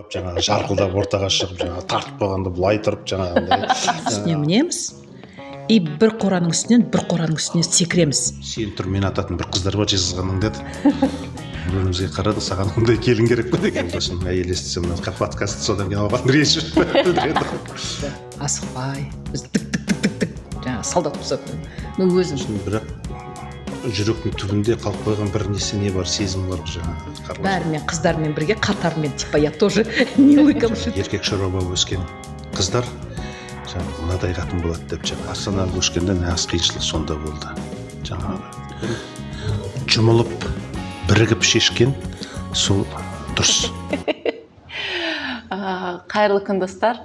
Жаңағы жарқылдап ортаға шығып, жаңағы тартып қойғанда былай тұрып жаңағындай. Үстіне мінеміз и бір қораның үстінен бір қораның үстіне секіреміз. Сен тұр, мен ататын бір қыздар бар Жезқазғаннан деді. Бір бірімізге қарадық, саған ондай келін керек пе деген. Сосын әйел естісе, мына подкаст, содан кейін оған реніш білдіреді. Асықпай, біз тік тік тік тік тік, жаңағы солдат ұқсап, ну өзім. Бірақ жүректің түбінде қалып қойған бір несі не бар, сезім бар жаңағы қарлығаш. Бәрімен, қыздармен бірге, қатармен, типа я тоже не лыком шит. Еркек шаруа болып өскен қыздар жаңағы мынадай қатын болады деп. Жаңағы Астанаға көшкенде нағыз қиыншылық сонда болды. Жаңағы жұмылып, бірігіп шешкен сол дұрыс. Қайырлы күн, достар!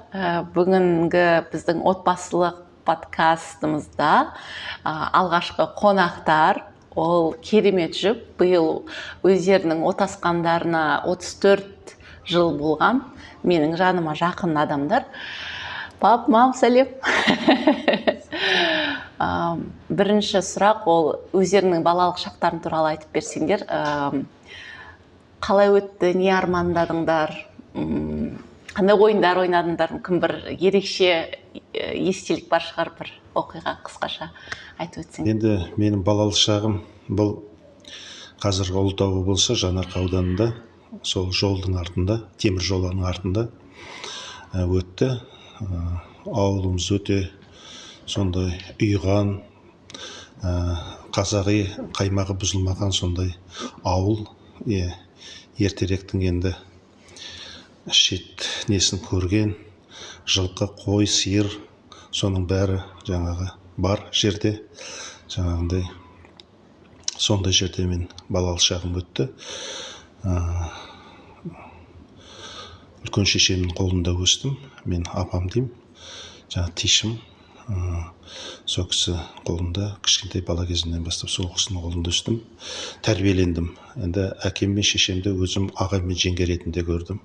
Бүгінгі біздің отбасылық подкастымызда алғашқы қонақтар, ол керемет жұп. Биыл өздерінің отасқандарына 34 жыл болған, менің жаныма жақын адамдар. Пап, мам, сәлем! Бірінші сұрақ, ол өздерінің балалық шақтарын туралы айтып берсеңдер. Қалай өтті, не армандадыңдар, қандай ойындар ойнадыңдар? Мүмкін, бір ерекше естелік бар шығар, бір оқиға, қысқаша айтып өтсең. Енді менің балалық шағым бұл қазіргі Ұлытау облысы, Жанарқа ауданында, сол жолдың артында, темір жолының артында өтті. Ауылымыз өте сондай ұйыған, қазақи қаймағы бұзылмаған сондай ауыл. Иә, ертеректің енді шет несін көрген, жылқы, қой, сиыр, соның бәрі жаңағы бар жерде, жаңағындай сондай жерде мен балалық шағым өтті. Үлкен шешемнің қолында өстім. Мен апам деймін, жаңағы тишім, сол кісі қолында кішкентай бала кезімнен бастап сол кісінің қолында өстім, тәрбиелендім. Енді әкем мен шешемді өзім ағам мен жеңге ретінде көрдім.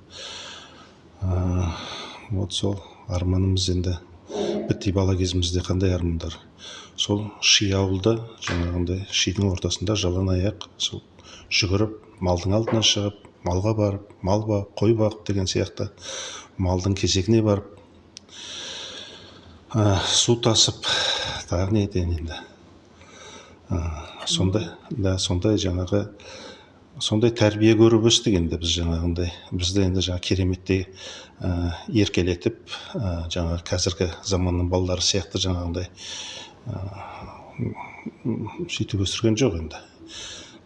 Вот сол арманымыз енді бітті. Бала кезімізде қандай армандар? Сол ши ауылда, жаңағындай шидің ортасында жалаң аяқ сол жүгіріп, малдың алдына шығып, малға барып, мал бағып, қой бағып деген сияқты, малдың кезегіне барып, су тасып, тағы не айтайын енді, сондай да, сондай жаңағы сондай тәрбие көріп өстік. Енді біз жаңағындай бізді енді жаңағы кереметтей еркелетіп, жаңағы қазіргі заманның балалары сияқты жаңағындай сөйтіп өсірген жоқ. Енді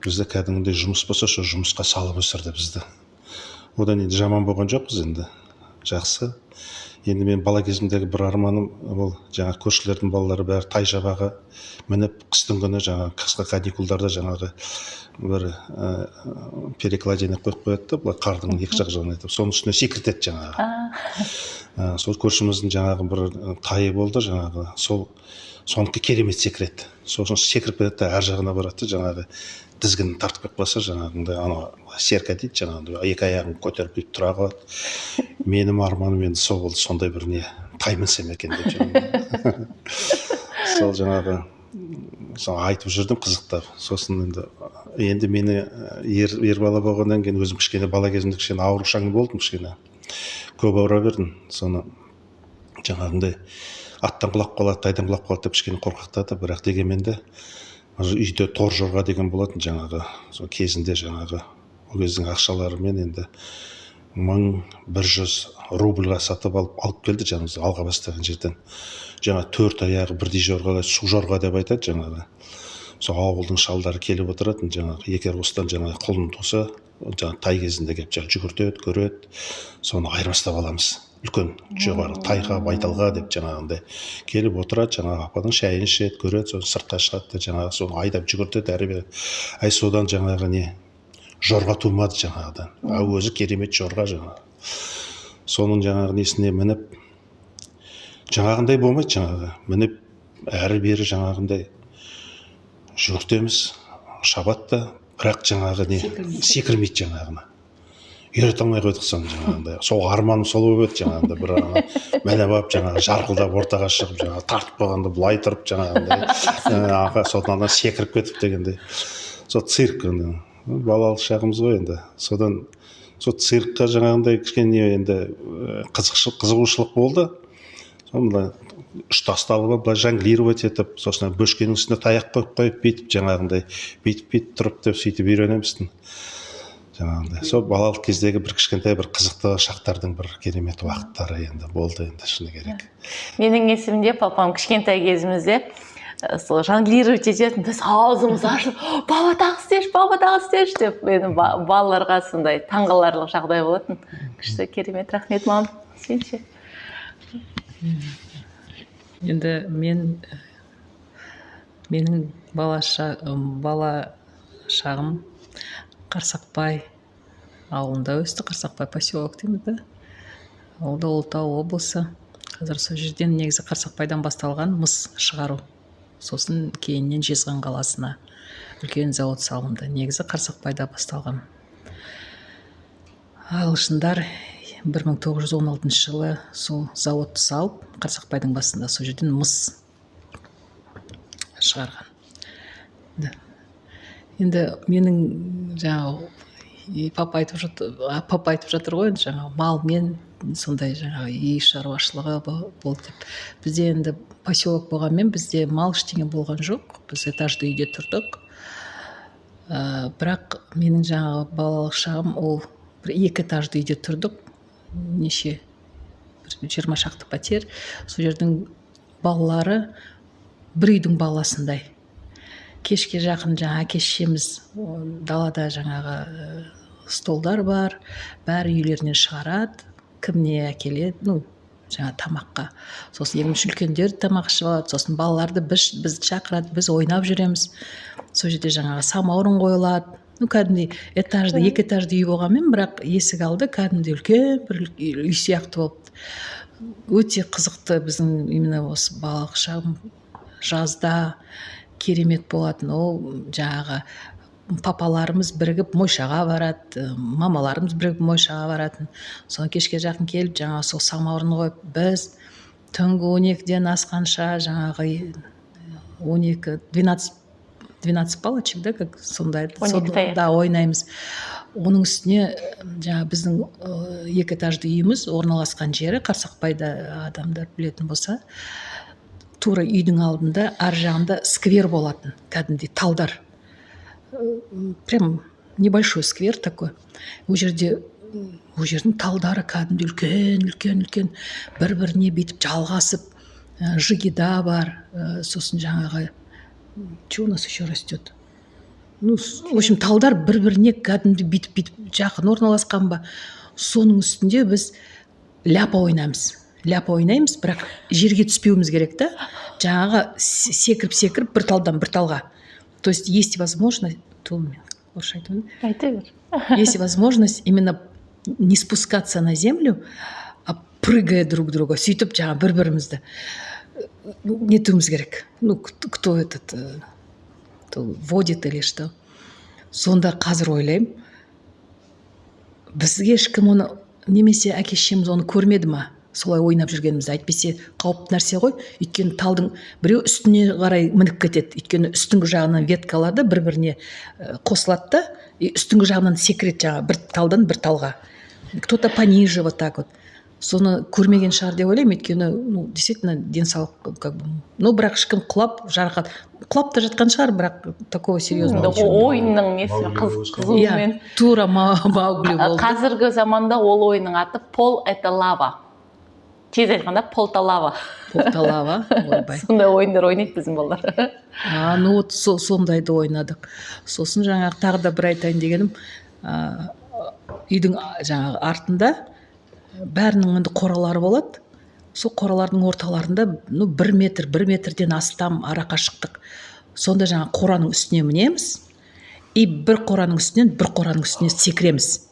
бізді кәдімгідей жұмыс болса, сол жұмысқа салып өсірді бізді. Одан енді жаман болған жоқпыз енді, жақсы. Енді мен бала кезімдегі бір арманым, ол жаңағы көршілердің балалары бәрі тай жабағы мініп, қыстың күні, жаңағы қысқы каникулдарда жаңағы бір перекладина қойып қояды да, былай қардың екі жақ жағына етіп, соның үстіне секіртеді жаңағы. Сол көршіміздің жаңағы бір тайы болды жаңағы, сол сонікі керемет секіреді. Сосын секіріп кетеді да, ар жағына барады да, жаңағы тізгінін тартып кетіп қалса, жаңағындай анау серка дейді, жаңағындай екі аяғын көтеріп бүйтіп тұра қалады. Менің арманым енді сол болды, сондай бір не тай мінсем екен деп. Жаңағы сол жаңағы сол айтып жүрдім қызықтап. Сосын енді мені ер бала болғаннан кейін, өзім кішкене бала кезімде кішкене аурушаң болдым, кішкене көп ауыра бердім. Соны жаңағындай аттан құлап қалады, тайдан құлап қалады деп кішкене қорқақтады. Бірақ дегенмен де үйде тор жорға деген болатын жаңағы. Сол кезінде жаңағы ол кездің ақшаларымен енді 1100 рубльға сатып алып келді жаңағы алға бастаған жерден. Жаңа төрт аяғы бірдей жорға, су жорға деп айтады жаңағы. Сол ауылдың шалдары келіп отыратын жаңағы. Егер осыдан жаңағы құлын туса, жаңағы тай кезінде келіп жаңағы жүгіртеді, көреді. Соны айырбастап аламыз үлкен жоғары тайға, байталға деп. Жаңағындай келіп отырады, жаңағы апаның шайын ішеді, көреді, сосын сыртқа шығады да, жаңағы соны айдап жүгіртеді әрі бері. Әй, содан жаңағы не жорға тумады жаңағыдан, а өзі керемет жорға жаңағы. Соның жаңағы несіне мініп, жаңағындай болмайды, жаңағы мініп, әрі бері жаңағындай жүгіртеміз, шабады да, бірақ жаңағы не секірмейді жаңағына. Үйрете алмай қойдық соны жаңағындай. Сол арманым сол болып еді, жаңағындай бір ана мініп алып, жаңағы жарқылдап ортаға шығып, жаңағы тартып қойғанда былай тұрып, жаңағындай аға содан ана секіріп кетіп дегендей. Сол цирк енді, балалық шағымыз ғой енді. Содан Сол циркқа жаңағындай кішкене енді қызығушылық болды. Соны былай үш тасты алып алып, былай жонглировать етіп, сосын ана бөшкенің үстіне таяқ қойып қойып, бүйтіп жаңағындай бүйтіп бүйтіп тұрып деп, сөйтіп үйренеміз жаңағындай. Сол балалық кездегі бір кішкентай бір қызықты шақтардың бір керемет уақыттары енді болды енді, шыны керек. Менің есімде, папам кішкентай кезімізде сол жонглировать ететін, біз аузымыз ашылып: «Папа, тағы істеші, папа, тағы істеші», – деп. Менің балаларға сондай таңғаларлық жағдай болатын. Күшті, керемет, рахмет. Мам, сен ше? Енді менің бала шағым Қарсақбай ауылында өсті. Қарсақбай поселок дейміз да, ол да Ұлытау облысы. Қазір сол жерден, негізі Қарсақбайдан басталған мыс шығару, сосын кейіннен Жезқазған қаласына үлкен зауыт салынды. Негізі Қарсақбайда басталған. Ағылшындар 1916 жылы сол зауытты салып, Қарсақбайдың басында, сол жерден мыс шығарған. Да. Енді менің жаңағы и папа айтып жатыр ғой енді, жаңағы малмен сондай жаңағы үй шаруашылығы болды деп. Бізде енді поселок болғанмен, бізде мал, ештеңе болған жоқ, біз этажды үйде тұрдық. Бірақ менің жаңағы балалық шағым, ол бір екі этажды үйде тұрдық, неше, бір 20 шақты пәтер. Сол жердің балалары бір үйдің баласындай. Кешке жақын жаңа әке шешеміз далада жаңағы столдар бар, бәрі үйлерінен шығарады, кім не әкеледі, ну, жаңа тамаққа. Сосын ең бірінші үлкендер тамақ ішіп алады, сосын балаларды бізді шақырады, біз ойнап жүреміз. Сол жерде жаңағы самаурын қойылады. Ну, кәдімгідей этажды, екі этажды үй болғанмен, бірақ есік алды кәдімгідей үлкен бір үй сияқты болып, өте қызықты. Біздің именно осы балалық шағым жазда керемет болатын. Ол жаңағы папаларымыз бірігіп мойшаға барады, мамаларымыз бірігіп мойшаға баратын. Соны кешке жақын келіп, жаңағы сол самаурын қойып, біз түнгі 12-ден асқанша, жаңағы 12, 12, 12 палочек, да, как сондай. 12 таяқ. Да, ойнаймыз. Оның үстіне жаңа біздің екі этажды үйіміз орналасқан жері, Қарсақбайда адамдар білетін болса, тура үйдің алдында, ар жағында сквер болатын, кәдімгідей талдар. Прям небольшой сквер такой. Ол жерде, ол жердің талдары кәдімгідей үлкен, үлкен, үлкен, бір біріне бүйтіп жалғасып, жигида бар, сосын жаңағы, что у нас еще растет, ну, в общем, талдар бір біріне кәдімгідей бүйтіп бүйтіп жақын орналасқан ба. Соның үстінде біз ляпа ойнаймыз, ляпа ойнаймыз, бірақ жерге түспеуіміз керек та, жаңағы секіріп секіріп бір талдан бір талға. То есть есть возможность, то мен орысша айтып едім. Айта бер. Есть возможность именно не спускаться на землю, а прыгая друг друга, сөйтіп жаңағы бір бірімізді нетуіміз керек. Ну, кто этот, кто водит или что. Сонда қазір ойлаймын, бізге ешкім оны немесе әке шешеміз оны көрмеді ма солай ойнап жүргенімізді? Әйтпесе қауіпті нәрсе ғой, өйткені талдың біреу үстіне қарай мініп кетеді, өйткені үстіңгі жағынан веткаларды бір біріне қосылады да, и үстіңгі жағынан секіреді жаңағы бір талдан бір талға, кто то пониже, вот так вот. Соны көрмеген шығар деп ойлаймын, өйткені, ну, действительно денсаулық как бы. Ну, бірақ ешкім құлап, жарақат, құлап та жатқан шығар, бірақ такого серьезного Енді ничего не было. Ойынның несі Маугли өскен. қызуымен. Иә, тура Маугли болды. Қазіргі заманда ол ойынның аты «Пол – это лава», тез айтқанда, «Пол – лава». «Пол – лава», ойбай. Сондай ойындар ойнайды біздің балалар. А, ну вот сондайды ойнадық. Сосын жаңағы тағы да бір айтайын дегенім, үйдің жаңағы артында бәрінің енді қоралары болады. Сол қоралардың орталарында, ну, бір метр, бір метрден астам арақашықтық. Сонда жаңағы қораның үстіне мінеміз и бір қораның үстінен бір қораның үстіне секіреміз.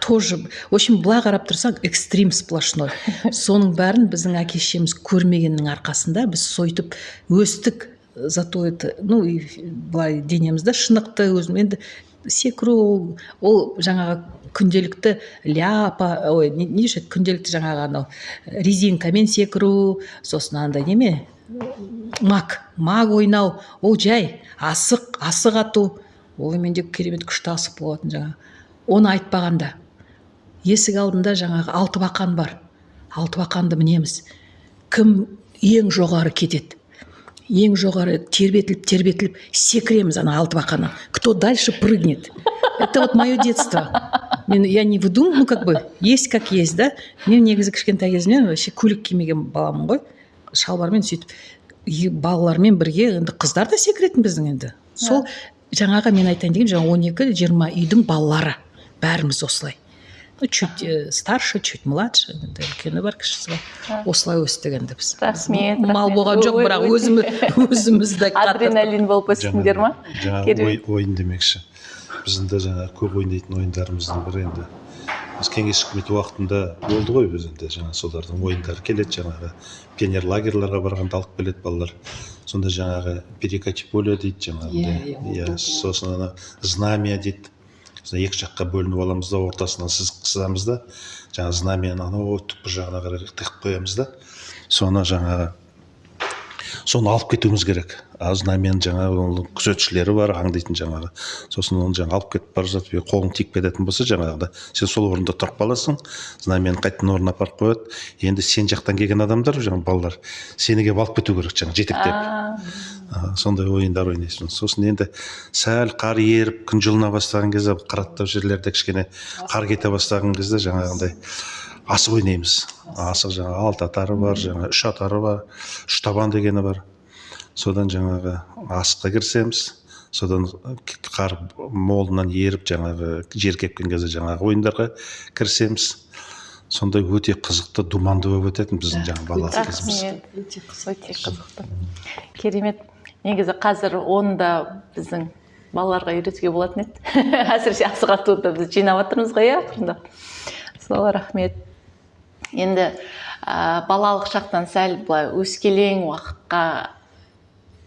Тоже, в общем, былай қарап тұрсаң, экстрим сплошной. Соның бәрін біздің әке шешеміз көрмегеннің арқасында біз сөйтіп өстік. Зато это, ну, и былай денеміз де шынықты. Өзім енді секіру ол жаңағы күнделікті ляпа, ой, не деуші еді, күнделікті жаңағы анау резинкамен секіру, сосын андай неме, мак ойнау, ол жай асық ату, ол менде керемет күшті асық болатын жаңағы. Оны айтпағанда есік алдында жаңағы алтыбақан бар, алтыбақанды мінеміз, кім ең жоғары кетеді, ең жоғары тербетіліп тербетіліп секіреміз ана алтыбақаннан, кто дальше прыгнет. Это вот мое детство. Мен, я не выдумываю, ну, как бы есть как есть, да. Мен негізі кішкентай кезімнен вообще көйлек кимеген баламын ғой, шалбармен сөйтіп и балалармен бірге. Енді қыздар да секіретін біздің. Енді сол жаңағы мен айтайын дегенім, жаңағы 12-20 үйдің балалары бәріміз осылай, ну, чуть старше, чуть младше, енді үлкені бар, кішісі бар, осылай өстік енді біз. Рахмет, Мал рахмет. болған жоқ, бірақ өзімізді Адреналин болып өстіңдер ма? Жаңағы Керемет. Ойын демекші, біздің де жаңағы көп ойнайтын ойындарымыздың бірі, енді біз кеңес үкіметі уақытында болды ғой, біз енді жаңағы солардың ойындары келеді, жаңағы пионер лагерьларға барғанда алып келеді балалар. Сонда жаңағы перекати поле дейді жаңағындай. Иә, иә, Иә, сосын ана знамя дейді. Сосын екі жаққа бөлініп аламыз да, ортасынан сызық сызамыз да, жаңағы знамяны анау түкпір жағына қарай тығып қоямыз да, соны жаңағы соны алып кетуіміз керек. А знамяны жаңағы оның күзетшілері бар, аңдитын жаңағы. Сосын оны жаңағы алып кетіп бара жатып, егер қолың тиіп кететін болса, жаңағыда сен сол орында тұрып қаласың, знамяны қайтадан орнына апарып қояды. Енді сен жақтан келген адамдар, жаңағы балалар, сені келіп алып кету керек жаңағы жетектеп. Сондай ойындар ойнайсың. Сосын енді сәл қар еріп, күн жылына бастаған кезде, қыраттау жерлерде кішкене қар кете бастаған кезде жаңағындай асық ойнаймыз. Асық жаңағы алты атары бар, жаңағы үш атары бар, үш табан дегені бар. Содан жаңағы асыққа кірісеміз. Содан қар молынан еріп, жаңағы жер кепкен кезде жаңағы ойындарға кірісеміз. Сондай өте қызықты, думанды болып өтетін біздің жаңағы балалық кезіміз. Рахмет. Өте қызық. Өте қызықты, керемет. Негізі қазір оны да біздің балаларға үйретуге болатын еді, әсіресе асық атуды біз жинап жатырмыз ғой, иә, ақырындап. Сол, рахмет. Енді балалық шақтан сәл былай өскелең уақытқа,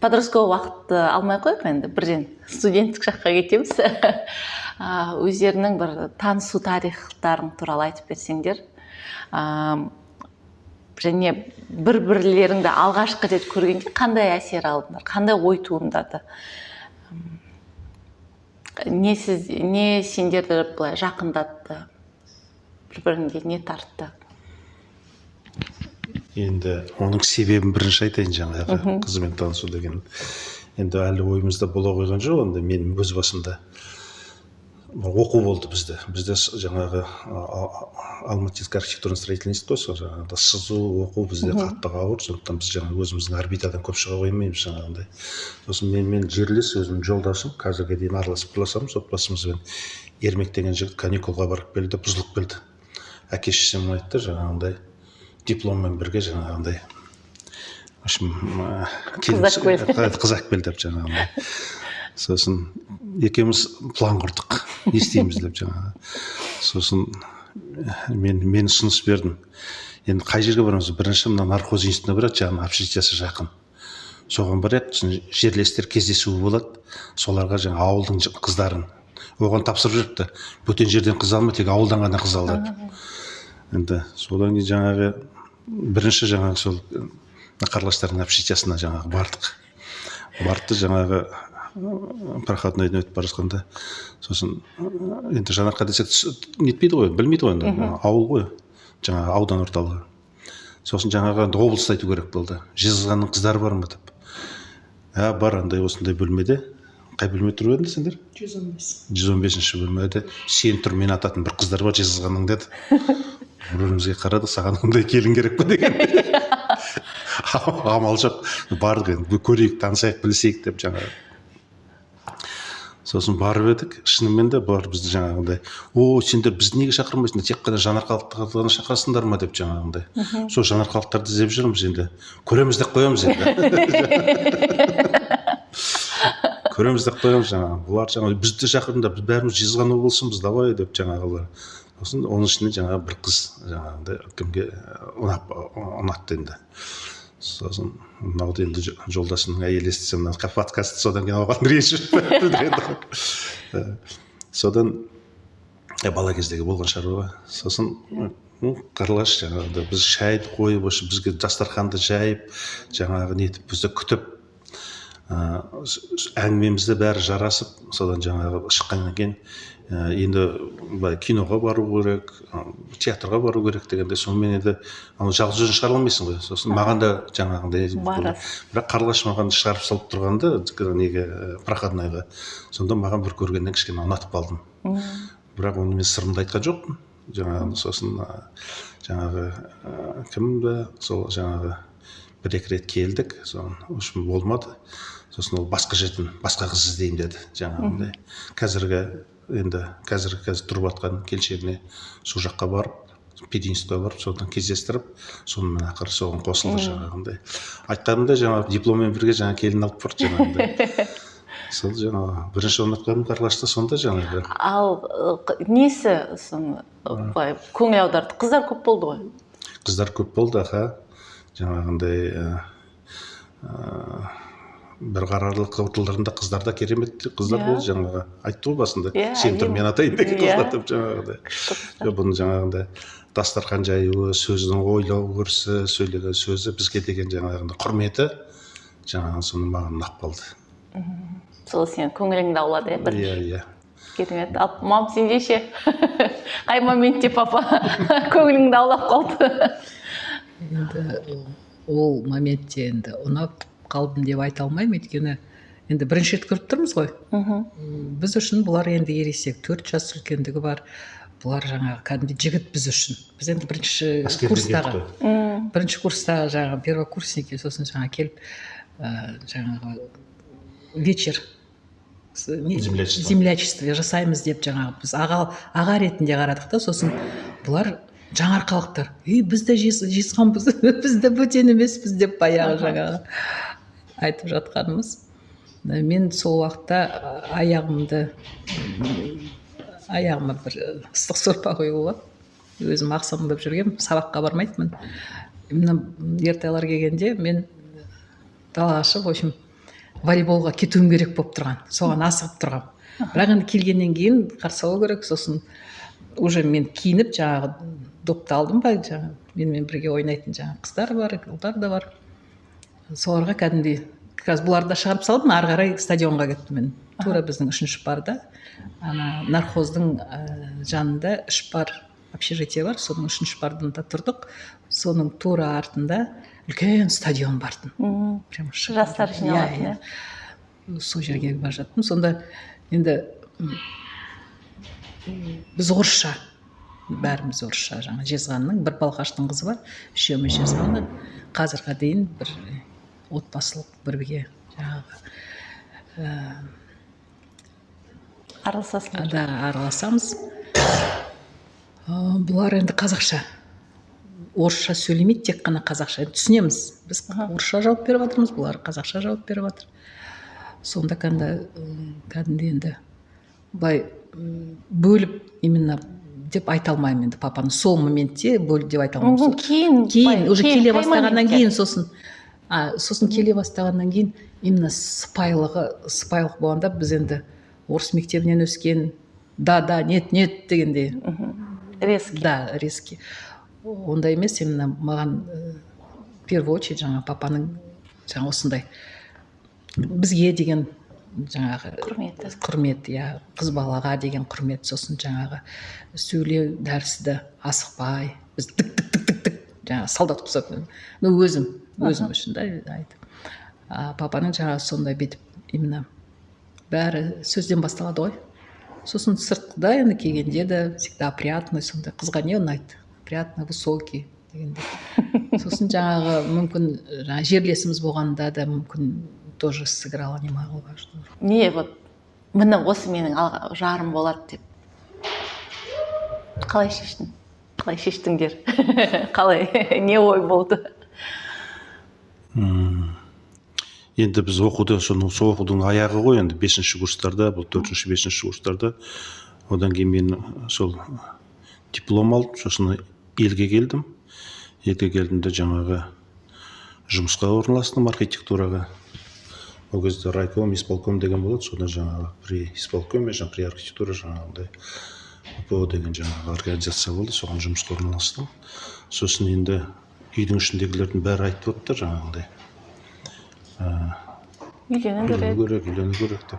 подростковый уақытты алмай ақ қояйық, енді бірден студенттік шаққа кетеміз. Өздерінің бір танысу тарихтарың туралы айтып берсеңдер, және бір бірлеріңді алғашқы рет көргенде қандай әсер алдыңдар, қандай ой туындады, не сіз, не сендерді былай жақындатты, бір біріңге не тартты? Енді оның себебін бірінші айтайын. Жаңағы қызбен танысу деген енді әлі ойымызда бола қойған жоқ. Енді мен өз басымда оқу болды бізде. Бізде жаңағы Алматинский архитектурно строительный институт қой, сол жаңағыда сызу, оқу бізде қатты ауыр. Сондықтан біз жаңағы өзіміздің орбитадан көп шыға қоймаймыз жаңағындай. Сосын менімен жерлес, өзімнің жолдасым, қазірге дейін араласып араласамыз отбасымызбен, Ермек деген жігіт каникулға барып келді, бұзылып келді. Әке шешем айтты, жаңағындай дипломмен бірге жаңағындай, в общем, Қыз әкел. Қыз әкел деп жаңағындай. Сосын екеуміз план құрдық, не істейміз деп жаңағы. Сосын мен ұсыныс бердім: енді қай жерге барамыз? Бірінші мына нархоз институтына барайық, жаңағы общежитиесі жақын, соған барайық. Сосын жерлестер кездесуі болады, соларға жаңа ауылдың қыздарын оған тапсырып жүріпті, бөтен жерден қыз алма, тек ауылдан ғана қыз ал деп. Енді содан кейін жаңағы бірінші жаңағы сол қарлығаштардың общежитиясына жаңағы бардық. Барды, жаңағы проходнойдан өтіп бара жатқанда, сосын енді Жанарқа десек, нетпейді ғой, білмейді ғой енді, ауыл ғой жаңағы, аудан орталығы. Сосын жаңағы енді облысты айту керек болды. Жезқазғанның қыздары бар ма деп. Ә, бар, андай осындай бөлмеде. Қай бөлме тұрып едің сендер? 115. 115-ші бөлмеде сен тұр, мен ататын бір қыздар бар Жезқазғанның деді. Бір бірімізге қарадық, саған ондай келін керек па деген. Амал жоқ, бардық енді, көрейік, танысайық, білісейік деп жаңағы. Сосын барып едік, шынымен де бұлар бізді жаңағындай: «О, сендер бізді неге шақырмайсыңдар, тек қана жанарқалықтарды ғана шақырасыңдар ма?» – деп жаңағындай. Сол жанарқалықтарды іздеп жүрміз енді, көреміз деп қоямыз енді, көреміз деп қоямыз. Жаңағы бұлар жаңағы: «Бізді де шақырдыңдар, біз бәріміз Жезқазған облысымыз, давай», – деп жаңағылар. Сосын оның ішінде жаңағы бір қыз жаңағындай кімге ұнап, ұнатты енді. Сосын мынауды енді жолдасымның әйелі естісе, мына подкастты, содан кейін оған реніш білдіреді ғой. Содан бала кездегі болған шаруа. Сосын Қарлығаш жаңағыдай біз шайды қойып, осы бізге дастарханды жайып, жаңағы нетіп, бізді күтіп, әңгімемізде бәрі жарасып, содан жаңағы шыққаннан кейін Енді былай киноға бару керек, театрға бару керек дегенде, сонымен енді аны жалғыз өзің шығара алмайсың ғой. Сосын маған да жаңағындай Барасың. Бірақ Қарлығаш маған шығарып салып тұрғанда неге, проходнойға, сонда маған бір көргеннен кішкене ұнатып қалдым. Бірақ оны мен сырымды айтқан жоқпын жаңағы. Сосын жаңағы кімді, сол жаңағы бір екі рет келдік, соны, в общем, болмады. Сосын ол басқа жерден басқа қыз іздеймін деді жаңағындай. Қазіргі, енді қазіргі, қазір тұрып жатқан келіншегіне сол жаққа барып, пединститутқа барып, содан кездестіріп, сонымен ақыры соған қосылды жаңағындай. Айтқанымдай, жаңағы дипломмен бірге жаңа келін алып барды жаңағындай. Сол жаңағы бірінші ұнатқаным Қарлығашта сонда жаңағы. Ал несі соны былай көңіл аударды? Қыздар көп болды ғой. Қыздар көп болды, аха, жаңағындай. Бір қарарлық орталарында қыздар да керемет қыздар болды жаңағы, айтты ғой басында, сен тұр, әдемі. мен атайын деген қыздар деп жаңағыдай. Күшті қыздар. Жоқ, бұның жаңағындай дастархан жаюы, сөзінің ойлау өрісі, сөйлеген сөзі, бізге деген жаңағындай құрметі, жаңағы соны маған ұнап қалды. Сол сенің көңіліңді аулады, иә, бірінші? Иә. Керемет. Ал мам, сенде ше, қай моментте папа көңіліңді аулап қалды? Енді ол моментте енді ұнап қалдым деп айта алмаймын, өйткені енді бірінші рет көріп тұрмыз ғой. Біз үшін бұлар енді ересек, 4 жас үлкендігі бар. Бұлар жаңағы кәдімгідей жігіт біз үшін. Біз енді бірінші Әскерден курстағы келдік қой. Бірінші курста жаңағы первокурсники. Сосын жаңа келіп, жаңағы вечер Землячество. Землячество жасаймыз деп, жаңағы біз аға ретінде қарадық та. Сосын бұлар жаңаарқалықтар, ей, біз де жезқазғанбыз, біз де бөтен емеспіз деп баяғы жаңағы айтып жатқанымыз. Мен сол уақытта аяғыма бір ыстық сорпа құйып алып, өзім ақсаңдап жүргенмін, сабаққа бармайтынмын. Мына Ертайлар келгенде мен далаға шығып, в общем, волейболға кетуім керек болып тұрған, соған асығып тұрғанмын. Бірақ енді келгеннен кейін қарсы алу керек. Сосын уже мен киініп, жаңағы допты алдым ба, жаңағы менімен бірге ойнайтын жаңағы қыздар бар, ұлдар да бар, соларға кәдімгідей как раз бұларды да шығарып салдым, ары қарай стадионға кеттім. Мен тура біздің үшінші барда, ана нархоздың жанында үш бар общежитие бар, соның үшінші бардында тұрдық. Соның тура артында үлкен стадион бар тын. Прям шикарный. Жастар жиналатын, Иә. Сол жерге бара жаттым. Сонда енді біз орысша, бәріміз орысша. Жаңа Жезқазғанның бір Балқаштың қызы бар, үшеуміз Жезқазғаннан. Қазірге дейін бір отбасылық бірге жаңағы Араласасыңдар. Да, араласамыз. Бұлар енді қазақша, орысша сөйлемейді, тек қана қазақша. Енді түсінеміз, біз орысша жауап беріп жатырмыз, бұлар қазақша жауап беріп жатыр. Сонда кәдімгідей енді былай бөліп именно деп айта алмаймын енді, папаны сол моментте бөліп деп айта алмаймын. Мүмкін кейін Кейін былай, уже келе қай бастағаннан моментте? кейін, сосын келе бастағаннан кейін именно сыпайылығы, сыпайылық болғанда, біз енді орыс мектебінен өскен, да да, нет нет дегендей. Резкий. Да, резкий ондай емес. Именно маған в первую очередь жаңа папаның жаңа осындай бізге деген жаңағы Құрметі. Құрмет, иә, қыз балаға деген құрмет. Сосын жаңағы сөйлеу дәрісі де асықпай, біз тік тік тік тік тік жаңағы солдат құсап, ну өзім үшін да айтып, а папаның жаңағы сондай бүйтіп именно бәрі сөзден басталады ғой. Сосын сыртқыда енді келгенде де всегда опрятный. Сондай қызға не ұнайды? Опрятный, высокий дегендей. Сосын жаңағы мүмкін жаңағы жерлесіміз болғанда да мүмкін тоже сыграла немаловажную роль. Не, вот міне, осы менің жарым болады деп қалай шештің, қалай шештіңдер, қалай, не ой болды? Енді біз оқуда, соның, сол оқудың аяғы ғой енді, бесінші курстарда, бұл төртінші, бесінші курстарда. Одан кейін мен сол диплом алып, сосын елге келдім. Елге келдім де, жаңағы жұмысқа орналастым, архитектураға. Ол кезде райком, исполком деген болады. Содан жаңағы при исполкоме, жаңағы при архитектура жаңағындай ПО деген жаңағы организация болды, соған жұмысқа орналастым. Сосын енді үйдің ішіндегілердің бәрі айтып отыр жаңағындай: Үйлену үйлену керек. керек, үйлену керек деп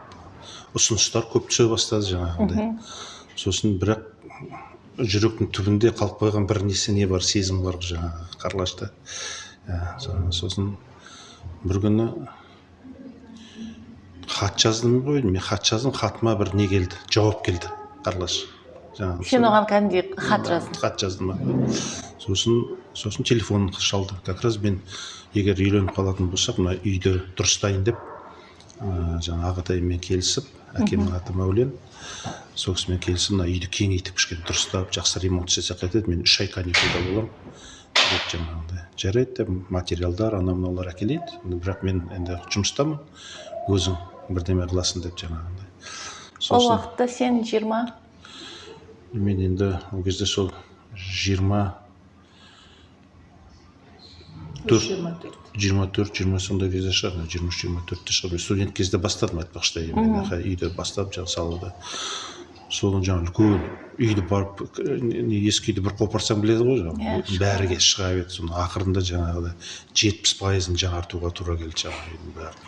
ұсыныстар көп түсе бастады жаңағындай. Сосын бірақ жүректің түбінде қалып қойған бір несі, не бар, сезім бар жаңағы Қарлашта. Сосын бір күні хат жаздым ғой, мен хат жаздым, хатыма бір не келді, жауап келді, Қарлаш жаңағы. Сен оған кәдімгідей хат жаздың? Хат жаздым. Сосын телефонын шалды. Как раз мен егер үйленіп қалатын болсақ, мына үйді дұрыстайын деп, жаңағы ағатайыммен келісіп, әкемнің аты Мәулен, сол кісімен келісіп, мына үйді кеңейтіп, кішкене дұрыстап, жақсы ремонт істесек қайтеді, мен 3 ай каникулда боламын деп. Жаңағындай, жарайды деп, материалдар, анау мынаулар әкелейін, бірақ мен енді жұмыстамын, өзің бірдеме қыласың деп жаңағындай. Ол уақытта сен 20 Мен енді ол кезде сол 24, 24, 20 сондай кезде шығар, 23, 24-те шығар. Мен студент кезде бастадым, айтпақшы, именно үйді бастап жаңағы салуды. Содан жаңағы үлкен үйді барып, не, ескі үйді бір қопарсаң, біледі ғой жаңағы, бәрі келіп шыға берді. Соның ақырында жаңағыдай 70%-ын жаңартуға тура келді жаңағы үйдің бәрін.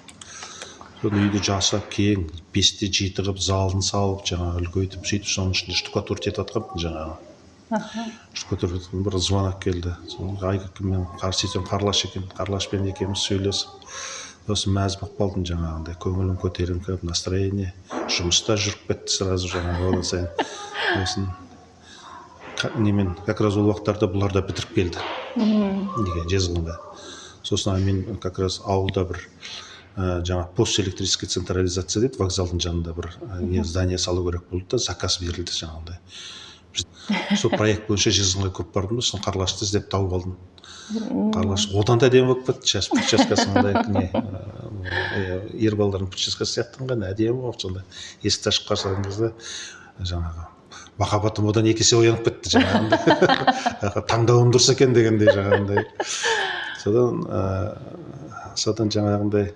Соны үйді жасап, кең, 5-те 7 қылып, залын салып, жаңағы үлкейтіп, сөйтіп, соның ішінде штукатурить етіп жатқанмын жаңағы. Штукатурить етіп, бір звонок келді. Соны Айкөкемен қарсы сөйтсем, Қарлаш екен. Қарлашпен екеуміз сөйлесіп, сосын мәз болып қалдым жаңағындай, көңілім көтеріңкі, настроение, жұмыста жүріп кетті сразу жаңағы одан сайын. Сосын немен, как раз ол уақыттарда бұлар да бітіріп келді неге, Жезқазғанға. Сосын мен как раз ауылда бір жаңа постэлектрическая централизация дейді, вокзалдың жанында бір не, здание салу керек болды да, заказ берілді жаңағындай. Сол проект бойынша Жезқазғанға көп бардым да, сосын Қарлашты іздеп тауып алдым. Қарлаш одан да әдемі болып кетті, сейчас прическасы мындай не, ер балалардың прическасы сияқты ғана әдемі болып. Сонда есікті ашып қарсы алған кезде жаңағы махаббатым одан екі есе оянып кетті жаңағындай, таңдауым дұрыс екен дегендей жаңағындай. Содан жаңағындай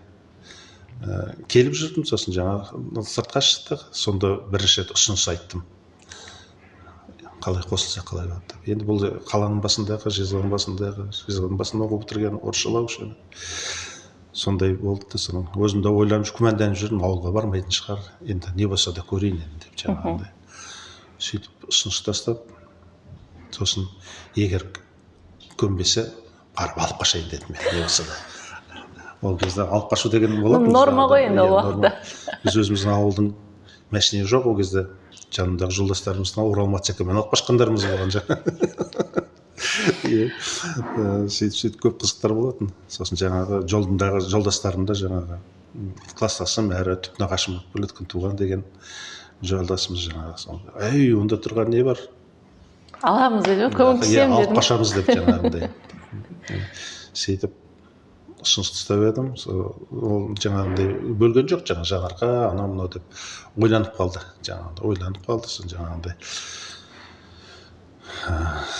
келіп жүрдім. Сосын жаңағы сыртқа шықтық, сонда бірінші рет ұсыныс айттым, қалай қосылса, қалай болады деп. Енді бұл қаланың басындағы, Жезқазған басындағы, Жезқазған басында оқып бітірген, орысшалау кішкене сондай болды да. Соның өзім де ойланып, күмәнданып жүрдім, ауылға бармайтын шығар енді, не болса да көрейін енді деп жаңағындай. Сөйтіп ұсыныс тастап, сосын егер көнбесе, барып алып қашайын дедім мен не болса да. Ол кезде алып қашу деген болатын. Норма ғой енді ол Иә, норма. уақытта. Біз өзіміздің ауылдың, машина жоқ ол кезде, жанымдағы жолдастарымыздың Урал мотоциклмен алып қашқандарымыз болған жаңа. Иә. Сөйтіп көп қызықтар болатын. Сосын жаңағы жолымдағы жолдастарым да жаңағы класстасым әрі түп нағашым болып келеді, Күнтуған деген жолдасымыз жаңағы. Сол, әй, онда тұрған не бар? Аламыз деді ме, Иә, көмектесемін алып деді ме? қашамыз деп жаңағындай. Сөйтіп ұсыныс тастап едім, сол ол жаңағындай бөлген жоқ, жаңағы Жанарқа, анау мынау деп ойланып қалды жаңағындай, ойланып қалды. Сосын жаңағындай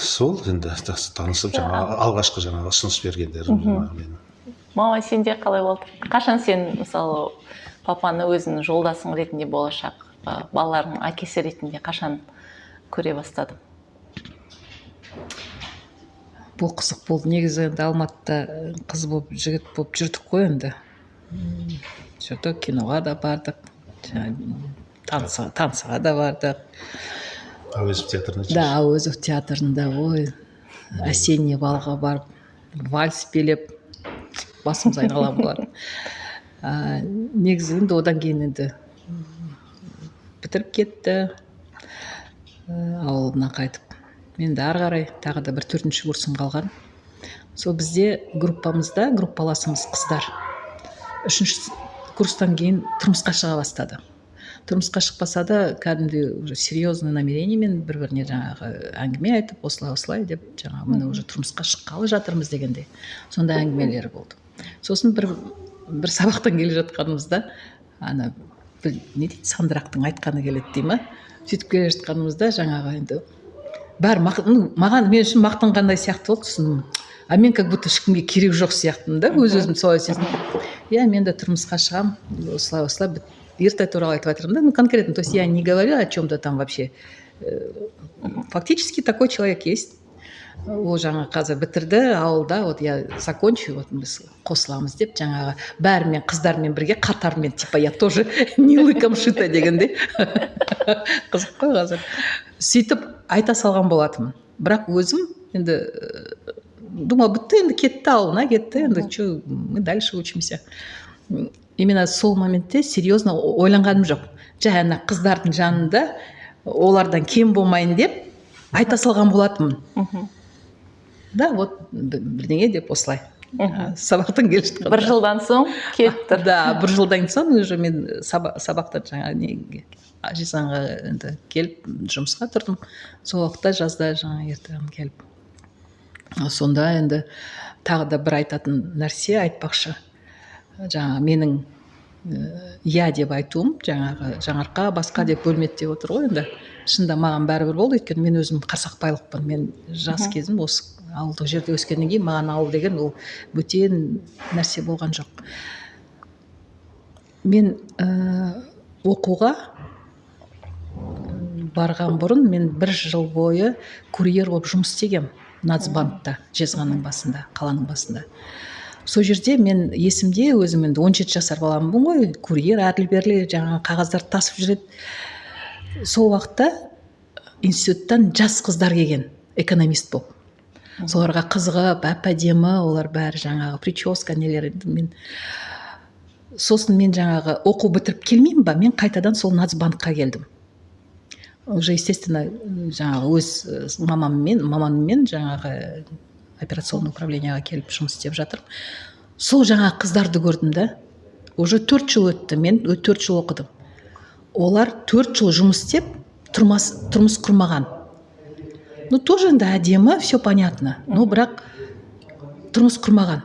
сол енді танысып, жаңағы алғашқы жаңағы ұсыныс бергендерім жаңағы менің. Мама, сенде қалай болды? Қашан сен, мысалы, папаны өзіңнің жолдасың ретінде, болашақ балаларының әкесі ретінде қашан көре бастадың? Бұл қызық болды негізі. Енді Алматыда қыз болып, жігіт болып жүрдік қой енді. Че-то киноға да бардық, жаңағы танцыға да бардық. Әуезов театрына. Да, Әуезов театрында, ой, осенний балға барып, вальс билеп, басымыз айналған болатын. Негізі енді одан кейін енді бітіріп кетті ауылына қайтып. Енді ары қарай тағы да бір төртінші курсым қалған. Сол бізде группамызда группаласымыз қыздар үшінші курстан кейін тұрмысқа шыға бастады. Тұрмысқа шықпаса да, кәдімгідей уже серьезный намерениемен бір біріне жаңағы әңгіме айтып, осылай осылай деп, жаңағы міне, уже тұрмысқа шыққалы жатырмыз дегендей сондай әңгімелер болды. Сосын бір сабақтан келе жатқанымызда, ана бір не дейді, сандырақтың айтқаны келеді дей ма, сөйтіп келе жатқанымызда жаңағы енді бәрі ну, маған, мен үшін мақтанғандай сияқты болды. Сосын а мен как будто ешкімге керек жоқ сияқтымын да, өз өзімді солай сезіндім. Иә, мен де тұрмысқа шығамын, осылай осылай, Ертай туралы айтып жатырмын да, ну конкретно, то есть я не говорю о чем то там вообще. Фактически такой человек есть. Ол жаңа қазір бітірді ауылда, вот я закончу, вот біз қосыламыз деп, жаңағы бәрімен, қыздармен бірге қатармен, типа я тоже не лыком шита дегендей. Қызық қой қазір. Сөйтіп айта салған болатынмын, бірақ өзім енді думала, бітті енді, кетті, ауылына кетті енді, че, мы дальше учимся. Именно сол моментте серьезно ойланғаным жоқ, жай ана қыздардың жанында олардан кем болмайын деп айта салған болатынмын. Да, вот бірдеңе деп осылай. Сабақтан келе жатқанда. Бір жылдан соң келіп тұр. Да, бір жылдан соң уже мен сабақтан жаңа неге, Жезқазғанға енді келіп, жұмысқа тұрдым. Сол уақытта жазда жаңа ертең келіп, сонда енді тағы да бір айтатын нәрсе айтпақшы, жаңа менің иә деп айтуым, жаңағы Жаңаарқа басқа деп бөлмеді деп отыр ғой. Енді шынында маған бәрібір болды, өйткені мен өзім қарсақбайлықпын. Мен жас кезім осы ауылдық жерде өскеннен кейін маған ауыл деген ол бөтен нәрсе болған жоқ. Мен оқуға барған бұрын мен бір жыл бойы курьер болып жұмыс істегенмін Нацбанкта, Жезқазғанның басында, қаланың басында. Сол жерде мен есімде, өзім енді 17 жасар баламын ғой, курьер әрлі берлі жаңағы қағаздарды тасып жүреді. Сол уақытта институттан жас қыздар келген экономист болып. Соларға қызығып, әп әдемі олар бәрі, жаңағы прическа нелері. Мен сосын мен жаңағы оқу бітіріп келмеймін ба, мен қайтадан сол Нацбанкқа келдім. Уже, естественно, жаңағы өз маманыммен жаңағы операционный управление ға келіп жұмыс істеп жатырмын. Сол жаңағы қыздарды көрдім да, уже 4 жыл өтті, мен 4 жыл оқыдым, олар 4 жыл жұмыс істеп тұрмыс құрмаған. Ну, тоже енді әдемі, все понятно, но бірақ тұрмыс құрмаған.